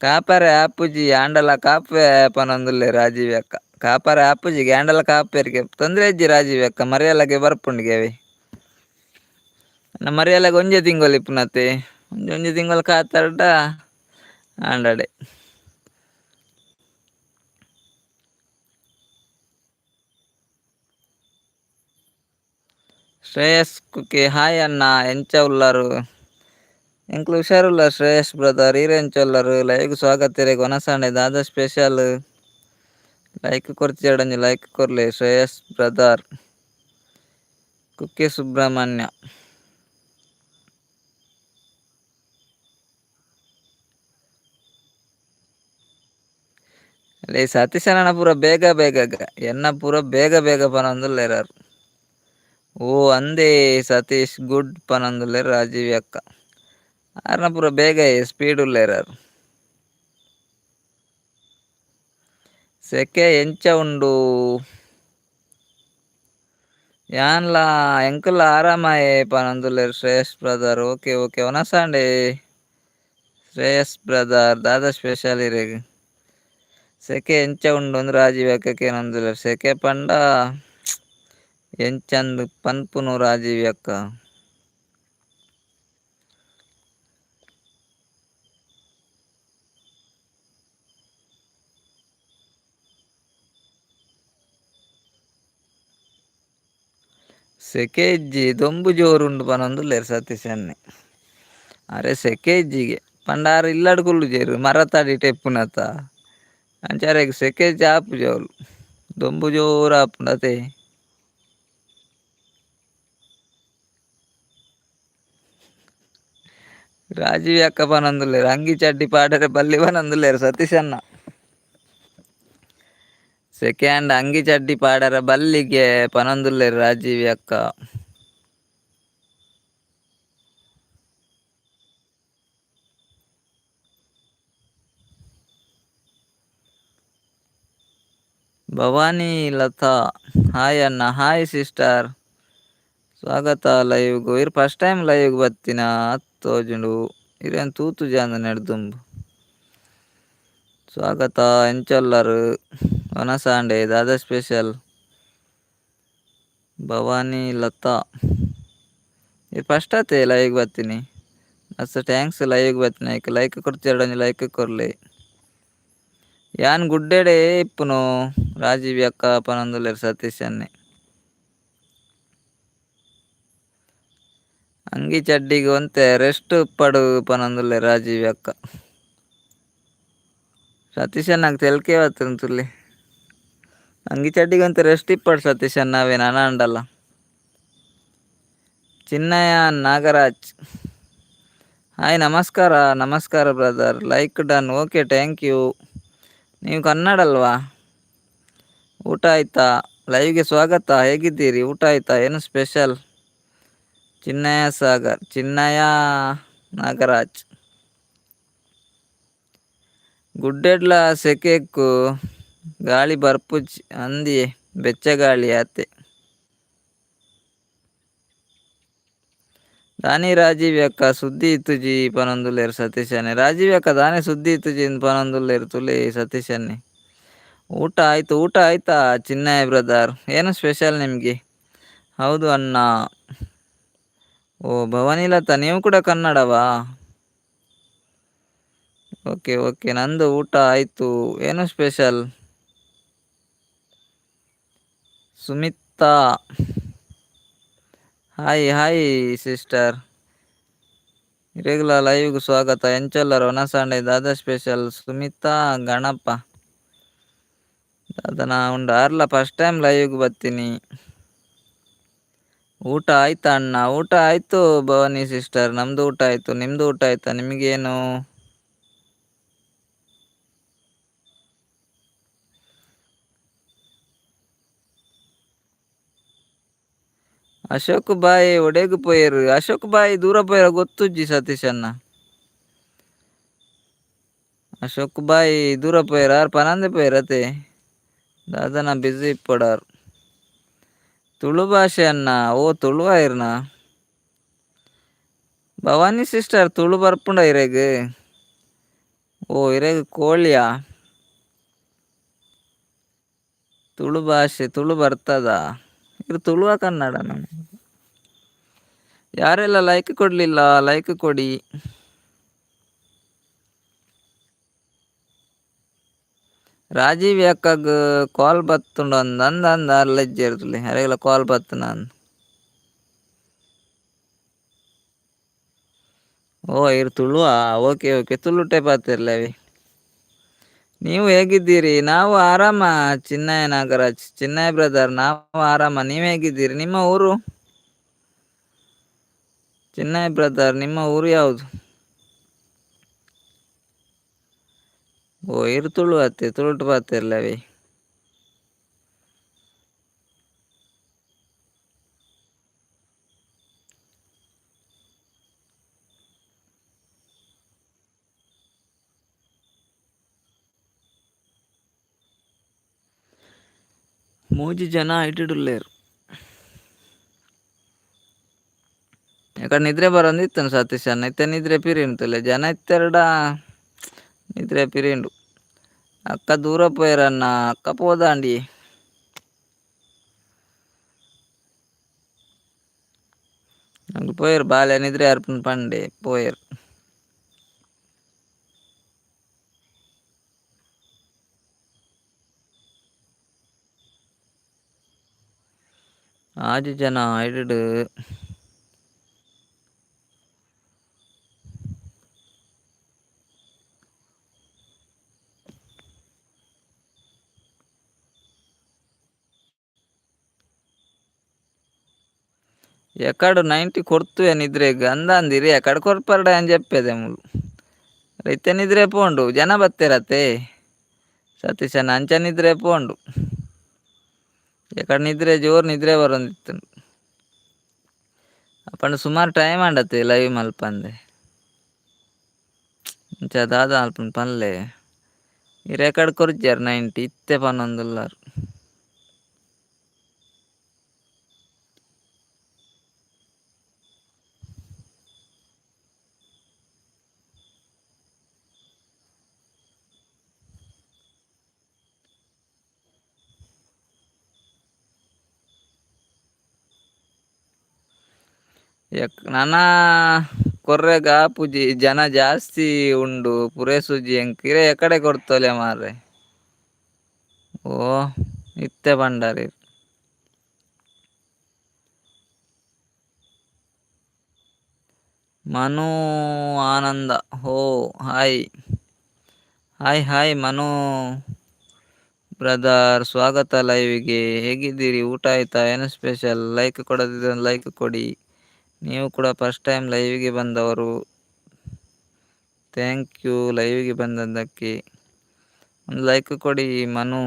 ಕಾಪರೆ ಆಪುಜಿ ಆಂಡಲ ಕಾಪೆ ಪನೊಂದುಲ್ಲೆ ರಾಜೀವ್ ಅಕ್ಕ ಕಾಪರೆ ಆಪುಜಿಗೆ ಆಂಡಲ ಕಾಪೆರಿಗೆ ತೊಂದರೆ ಇಜ್ಜಿ ರಾಜೀವ್ ಅಕ್ಕ ಮರ್ಯಾಲಗೆ ಬರ್ಪುಂಡಿಗೆ ಅವೇ ನಮ್ಮ ಮರ್ಯಾಲಗೆ ಒಂಜೆ ತಿಂಗೊಲು ಇಪ್ಪುನತೆ ಒಂಜಿ ಒಂಜಿ ತಿಂಗೊಲು ಕಾತರ್ಡ ಆಂಡಡೆ. ಶ್ರೇಯಸ್ ಕುಕ್ಕೆ ಹಾಯ್ ಅಣ್ಣ ಎಂಚ ಉಲ್ಲರು ಎಂಕ್ಲು ಹುಷಾರುಲ್ಲ ಶ್ರೇಯಸ್ ಬ್ರದರ್ ಈರ್ ಎಂಚ ಉಲ್ಲರು ಲೈವ್ ಸ್ವಾಗತ ಇರೆಗ್ ವನಸಾಂಡೆ ದಾದ ಸ್ಪೆಷಲ್ ಲೈಕ್ ಕೊರ್ತಿಜಡ ಲೈಕ್ ಕೊರ್ಲೆ ಶ್ರೇಯಸ್ ಬ್ರದರ್ ಕುಕ್ಕೆ ಸುಬ್ರಹ್ಮಣ್ಯ. ಲೇ ಸತೀಶಣ್ಣ ಪೂರ ಬೇಗ ಬೇಗ ಎನ್ನ ಪೂರ ಬೇಗ ಬೇಗ ಪನೊಂದುಲ್ಲೆರ್. ಓ ಅಂದೇ ಸತೀಶ್ ಗುಡ್ ಪನೊಂದುಲ್ಲೆರ್ ರಾಜೀವ್ ಅಕ್ಕ ಆರ್ನ ಪೂರ ಬೇಗ ಸ್ಪೀಡ್ ಉಲ್ಲೆರ್. ಸೆಕೆ ಎಂಚ ಉಂಡು ಯಾನ್ಲ ಎಂಕುಲ ಆರಾಮಾಯೆ ಪನೊಂದುಲ್ಲೆರ್ ಶ್ರೇಯಸ್ brother. Okay okay ವನಸಾಂಡೆ ಶ್ರೇಯಸ್ brother ದಾದ ಸ್ಪೆಷಲ್ ಇರೆಗ್ ಸೆಕೆ ಎಂಚ ಉಂಡು ಅಂದ್ ರಾಜೀವ್ ಅಕ್ಕ ಕೇನೊಂದುಲ್ಲೆರ್ ಸೆಕೆ ಪಂಡ ಎಂಚಂದ್ ಪನ್ಪುನು ರಾಜೀವ್ ಅಕ್ಕ. ಸೆಕೆ ಇಜ್ಜಿ ದೊಂಬು ಜೋರುಂಡು ಪನೊಂದುಲ್ಲೆರ್ ಸತೀಶ್ ಅಣ್ಣೆ. ಅರೆ ಸೆಕೆ ಇಜ್ಜಿಗೆ ಪಂಡ ಆರ್ ಇಲ್ಲಡ್ ಕುಲ್ಲುಜೆರ್ ಮರತಡಿಟ್ ಇಪ್ಪುನತ ಅಂಚ ಅರೆಗ್ ಸೆಕೆ ಆಪುಜಿ ಅವ್ಲು ದೊಂಬು ಜೋರು ಆಪುಂಡು ಅತೆ. ರಾಜೀವ್ ಅಕ್ಕ ಪನೊಂದುಲ್ಲೆರ್ ಅಂಗಿ ಚಡ್ಡಿ ಪಾಡರೆ ಬಲ್ಲಿ ಪನೊಂದುಲ್ಲೆರ್ ಸತೀಶ್ ಅಣ್ಣ. ಸೆಕೆ ಆಂಡ ಅಂಗಿ ಚಡ್ಡಿ ಪಾಡರೆ ಬಲ್ಲಿಗೆ ಪನೊಂದುಲ್ಲೆರ್ ರಾಜೀವ್ ಅಕ್ಕ. ಭವಾನಿ ಲತಾ ಹಾಯ್ ಅಣ್ಣ ಹಾಯ್ ಸಿಸ್ಟರ್ ಸ್ವಾಗತ ಲೈವ್ಗ್ ಇರ್ ಫಸ್ಟ್ ಟೈಮ್ ಲೈವ್ಗ್ ಬತ್ತಿನ ತೋಜುಂಡು ಇರೇನ್ ತೂತುಜ ಅಂದ್ ನೆಡ್ದುಂಬು. ಸ್ವಾಗತ ಎಂಚ ಉಲ್ಲರ್ ವನಸಾಂಡೆ ದಾದ ಸ್ಪೆಷಲ್ ಭವಾನಿ ಲತಾ ಇರ್ ಫಸ್ಟ್ ಆತೆ ಲೈವ್ಗ್ ಬತ್ತಿನಿ ಮಸ್ತ್ thanks ಲೈವ್ಗ್ ಬತ್ತಿನ ಐಕ್ ಲೈಕ್ ಕೊರ್ತಿಜಡ ಒಂಜಿ ಲೈಕ್ ಕೊರ್ಲೆ. ಯಾನ್ ಗುಡ್ಡೆಡೆ ಇಪ್ಪುನು ರಾಜೀವ್ ಅಕ್ಕ ಪನೊಂದುಲ್ಲೆರ್ ಸತೀಶ್ ಅಣ್ಣೆ. ಅಂಗಿ ಚಡ್ಡಿಗ್ ಒಂತೆ ರೆಸ್ಟ್ ಇಪ್ಪಡ್ ಪನೊಂದುಲ್ಲೆರ್ ರಾಜೀವ್ ಅಕ್ಕ. ಸತೀಶ್ ಅಣ್ಣಗ್ ತೆಲ್ಕೆ ಬತ್ತುಂಡು ತೂಲೆ. ಅಂಗಿ ಚಡ್ಡಿಗ್ ಒಂತೆ ರೆಸ್ಟ್ ಇಪ್ಪಡ್ ಸತೀಶ್ ಅಣ್ಣ ಅವೇ ನನ ಆಂಡಲ. ಚಿನ್ನಯ್ಯ ನಾಗರಾಜ್ ಹಾಯ್ ನಮಸ್ಕಾರ ನಮಸ್ಕಾರ brother like done okay thank you. ನೀವು ಕನ್ನಡ ಅಲ್ವಾ? ಊಟ ಆಯ್ತಾ? ಲೈವ್ಗೆ ಸ್ವಾಗತ. ಹೇಗಿದ್ದೀರಿ? ಊಟ ಆಯ್ತಾ? ಏನು ಸ್ಪೆಷಲ್? ಚಿನ್ನಯ್ಯ ಸಾಗರ್ ಚಿನ್ನಯ್ಯ ನಾಗರಾಜ್ ಗುಡ್ಡೆಡ್ಲ ಸೆಕೆಕ್ಕು ಗಾಳಿ ಬರ್ಪುಜಿ ಅಂದಿಯೇ ಬೆಚ್ಚ ಗಾಳಿ ಆತೆ. ದಾನಿ ರಾಜೀವ್ ಅಕ್ಕ ಸುದ್ದಿ ಇತ್ತುಜಿ ಪನೊಂದುಲ್ಲೆರ್ ಸತೀಶ್ ಅಣ್ಣೆ. ರಾಜೀವ್ ಅಕ್ಕ ದಾನೆ ಸುದ್ದಿ ಇತ್ತುಜಿ ಪನೊಂದುಲ್ಲೆರ್ ತೂಲೆ ಸತೀಶ್ ಅಣ್ಣೆ. ಊಟ ಆಯ್ತು. ಊಟ ಆಯ್ತಾ ಚಿನ್ನಯ್ಯ ಬ್ರದರ್? ಏನು ಸ್ಪೆಷಲ್ ನಿಮಗೆ? ಹೌದು ಅಣ್ಣ. ಓ ಭವಾನಿ ಲತಾ ನೀವು ಕೂಡ ಕನ್ನಡವಾ? ಓಕೆ ಓಕೆ ನಂದು ಊಟ ಆಯಿತು. ಏನು special? Sumitha hi hi sister ಇರೆಗ್ಲ ಲೈವ್ಗ್ ಸ್ವಾಗತ. ಎಂಚ ಉಲ್ಲರ್ ವನಸಾಂಡೆ ದಾದ ಸ್ಪೆಷಲ್? ಸುಮಿತಾ ಗಣಪ ದಾದನ ಉಂಡು ಆರ್ಲ ಫಸ್ಟ್ ಟೈಮ್ ಲೈವ್ಗ್ ಬತ್ತೀನಿ. ಊಟ ಆಯ್ತಾ ಅಣ್ಣ? ಊಟ ಆಯ್ತು ಭವಾನಿ ಸಿಸ್ಟರ್, ನಮ್ದು ಊಟ ಆಯ್ತು. ನಿಮ್ದು ಊಟ ಆಯ್ತಾ? ನಿಮಗೇನು? ಅಶೋಕ್ ಬಾಯ್ ಒಡೆಗ್ ಪೋಯೆರ್? ಅಶೋಕ್ ಬಾಯ್ ದೂರ ಪೋಯೆರ ಗೊತ್ತುಜ್ಜಿ ಸತೀಶ್ ಅಣ್ಣ. ಅಶೋಕ್ ಬಾಯ್ ದೂರ ಪೋಯೆರ್ ಆರ್ ಪನಂದೆ ಪೋಯೆರ್ ಅತೆ. ದಾದನ ಬ್ಯುಸಿ ಇಪ್ಪೊಡಾರ್. ತುಳು ಭಾಷೆ ಅನ್ನ ಓ ತುಳು ಆಯಿರ್ನ. ಭವಾನಿ ಸಿಸ್ಟರ್ ತುಳು ಬರ್ಪುಂಡ ಇರೆಗ್? ಓ ಇರೆಗ್ ಕೋಳಿಯಾ? ತುಳು ಭಾಷೆ ತುಳು ಬರ್ತದ? ಇದು ತುಳುವ ಕನ್ನಡ? ಯಾರೆಲ್ಲ ಲೈಕ್ ಕೊಡಲಿಲ್ಲ ಲೈಕ್ ಕೊಡಿ. ರಾಜೀವ್ ಅಕ್ಕಗ್ ಕಾಲ್ ಬತ್ತುಂಡು ಅಂದ ಅಂದ ಅಂದ ಅರ್ಲೆಜ್ಜೆರ್ ಅರೆಗೆಲ್ಲ ಕಾಲ್ ಬತ್ತುನ. ಓ ಇರ್ ತುಳುವಾ? Okay okay, ತುಳುಟೆ ಪಾತಿರ್ಲವಿ. ನೀವು ಹೇಗಿದ್ದೀರಿ? ನಾವು ಆರಾಮ ಚಿನ್ನಯ ನಾಗರಾಜ್, ಚಿನ್ನಯ ಬ್ರದರ್, ನಾವು ಆರಾಮ. ನೀವು ಹೇಗಿದ್ದೀರಿ? ನಿಮ್ಮ ಊರು ಚಿನ್ನಯ ಬ್ರದರ್, ನಿಮ್ಮ ಊರು ಯಾವುದು? ಓ ಇರು ತುಳು ಅತ್ತೆ, ತುಳುಟು ಪಾತಿರ್ಲವಿ. ಮೂಜಿ ಜನ ಇಟ್ಟಿಡುಲ್ಲೇರು. ಯಾಕಂದ್ರೆ ನಿದ್ರೆ ಬರೋಂದಿತ್ತನು ಸತೀಶ್ ಅಣ್ಣ, ಇತ್ತೆ ನಿದ್ರೆ ಪಿರಿಂತಲೆ ಜನ ಇತ್ತೆರಡ ನಿದ್ರೆ ಪಿರಿಂಡು. ಅಕ್ಕ ದೂರ ಪೋಯರಣ್ಣ, ಅಕ್ಕ ಪೋದಾಂಡಿ. ನಂಗೆ ಪೋಯರ್ ಬಾಲೆ ನಿದ್ರೆ ಅರ್ಪಣ ಪಂಡೆ ಪೋಯರ್. ಆಜಿ ಜನ ಐಡಿಡ್. ಎಕ್ಕಡು 90 ಕೊಡ್ತುವೆ ನಿದ್ರೆಗ್ ಅಂದ ಅಂದಿರಿ, ಎಕ್ಕಡ ಕೊರ್ಪರ್ಡ అని చెప్పేదే ಮುಲು. ಇತ್ತೆ ನಿದ್ರೆ ಪೋಂಡು ಜನ ಬತ್ತೇರತ್ತೆ ಸತೀಶನ, ಅಂಚ ನಿದ್ರೆ ಪೋಂಡು. ಎಕಡೆ ನಿದ್ರೆ ಜೋರು ನಿದ್ರೆ ಬರೋಂದಿತ್ತು. ಅಪ್ಪಂಡ ಸುಮಾರು ಟೈಮ್ ಆಂಡತ್ತೆ ಲೈವ್ ಮಲ್ಪಂದೆ. ಇಂಚ ದಾದ ಅಲ್ಪನ ಪನ್ಲೆ, ಇರ್ ಎಕಡೆ ಕೊರ್ಜಾರ್ 90 ಇತ್ತೆ ಪನ್ನೊಂದುಲ್ಲಾರು. ನನ ಕೊರ್ರೆಗ್ ಆಪುಜಿ, ಜನ ಜಾಸ್ತಿ ಉಂಡು ಪುರೆಸುಜಿ ಎಂಕ್ ಇರೆ ಎಕಡೆ ಕೊರ್ತೊಲೆ ಮಾರ್ರೆ. ಓ ಇತ್ತೆ ಪಂಡರ್. ಮನು ಆನಂದ ಹೋ hi hi hi Manu brother, ಸ್ವಾಗತ ಲೈವಿಗೆ. ಹೇಗಿದ್ದೀರಿ? ಊಟ ಆಯ್ತಾ? ಏನು ಸ್ಪೆಷಲ್? ಲೈಕ್ ಕೊಡದಿದ್ರೆ ಲೈಕ್ ಕೊಡಿ. ನೀವು ಕೂಡ ಫಸ್ಟ್ ಟೈಮ್ ಲೈವಿಗೆ ಬಂದವರು, thank you ಲೈವಿಗೆ ಬಂದದ್ದಕ್ಕೆ. ಒಂದು ಲೈಕ್ ಕೊಡಿ ಮನು.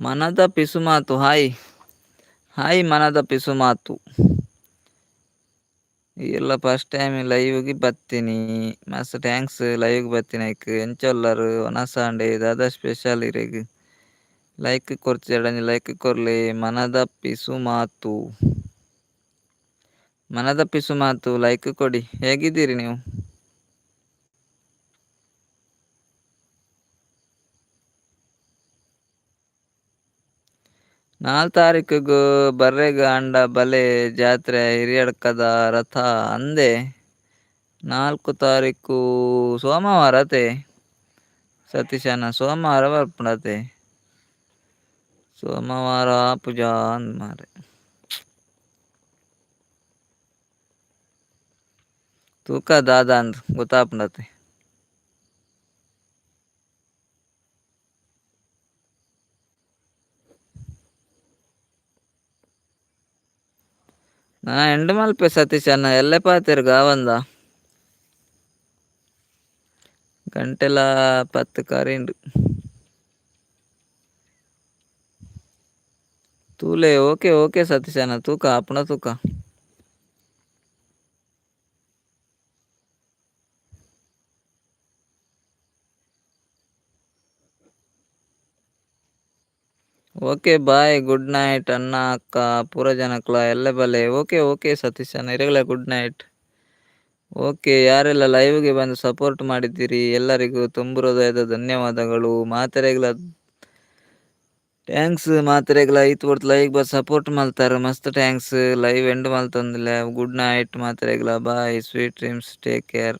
ಮನದ ಪಿಸುಮಾತು ಹಾಯ್ ಹಾಯ್ ಮನದ ಪಿಸುಮಾತು. ಎಲ್ಲ ಫಸ್ಟ್ ಟೈಮ್ ಲೈವ್ಗೆ ಬತ್ತೀನಿ, ಮಸ್ತ್ thanks ಲೈವ್ಗೆ ಬತ್ತೀನಿ. ಐಕ್ ಎಂಚೊಲ್ಲರು ಒನಸಾಂಡೆ ದಾದ ಸ್ಪೆಷಲ್ ಇರೆಗ್? ಲೈಕ್ ಕೊರ್ಚೆಡ ಲೈಕ್ ಕೊರ್ಲೆ. ಮನದ ಪಿಸುಮಾತು, ಮನದ ಪಿಸುಮಾತು ಲೈಕ್ ಕೊಡಿ. ಹೇಗಿದ್ದೀರಿ ನೀವು? 4 ತಾರೀಕುಗು ಬರ್ರೆಗ್ ಆಂಡ ಬಲೆ ಜಾತ್ರೆ ಹಿರಿಯಡ್ಕದ ರಥ ಅಂದೆ. 4 ತಾರೀಕು ಸೋಮವಾರ ಅತೆ. ಸತೀಶನ ಸೋಮವಾರ ಬರ್ಪುಂಡತೆ. ಸೋಮವಾರ ಪೂಜಾ ಅಂದ್ ಮಾರೆ. ತೂಕ ದಾದ ಅಂದ್ ಗೊತ್ತಾಪುಂಡತೆ. ನಾ ಎಂಡ್ ಮಲ್ಪೆ ಸತೀಶಣ್ಣ ಎಲ್ಲೆ ಪಾತೆರ್ ಗಾವಂದ. ಗಂಟೆಲ 10 ಕರಿಂಡು. ತೂಲೆ ಓಕೆ ಓಕೆ ಸತೀಶಣ್ಣ ತೂಕ ಆಪುಂಡ ತೂಕ. ಓಕೆ ಬಾಯ್ ಗುಡ್ ನೈಟ್ ಅಣ್ಣ ಅಕ್ಕ ಪೂರ ಜನಕ್ಲ ಎಲ್ಲೆ ಬಲೆ. ಓಕೆ ಓಕೆ ಸತೀಶಣ್ಣ ಇರೆಗ್ಲ ಗುಡ್ ನೈಟ್. ಓಕೆ ಯಾರೆಲ್ಲ ಲೈವ್ಗೆ ಬಂದು ಸಪೋರ್ಟ್ ಮಾಡಿದ್ದೀರಿ ಎಲ್ಲರಿಗೂ ತುಂಬು ಹೃದಯದ ಧನ್ಯವಾದಗಳು. ಮಾತೆರೆಗ್ಲ thanks. ಮಾತೆರೆಗ್ಲ ಈತ್ ಪೊರ್ತು ಲೈವ್ ಬತ್ ಸಪೋರ್ಟ್ ಮಲ್ತಾರ್ ಮಸ್ತ್ thanks. Live end ಮಲ್ತೊಂದುಲ್ಲೆ. ಗುಡ್ ನೈಟ್ ಮಾತೆರೆಗ್ಲ. Bye, sweet dreams, take care.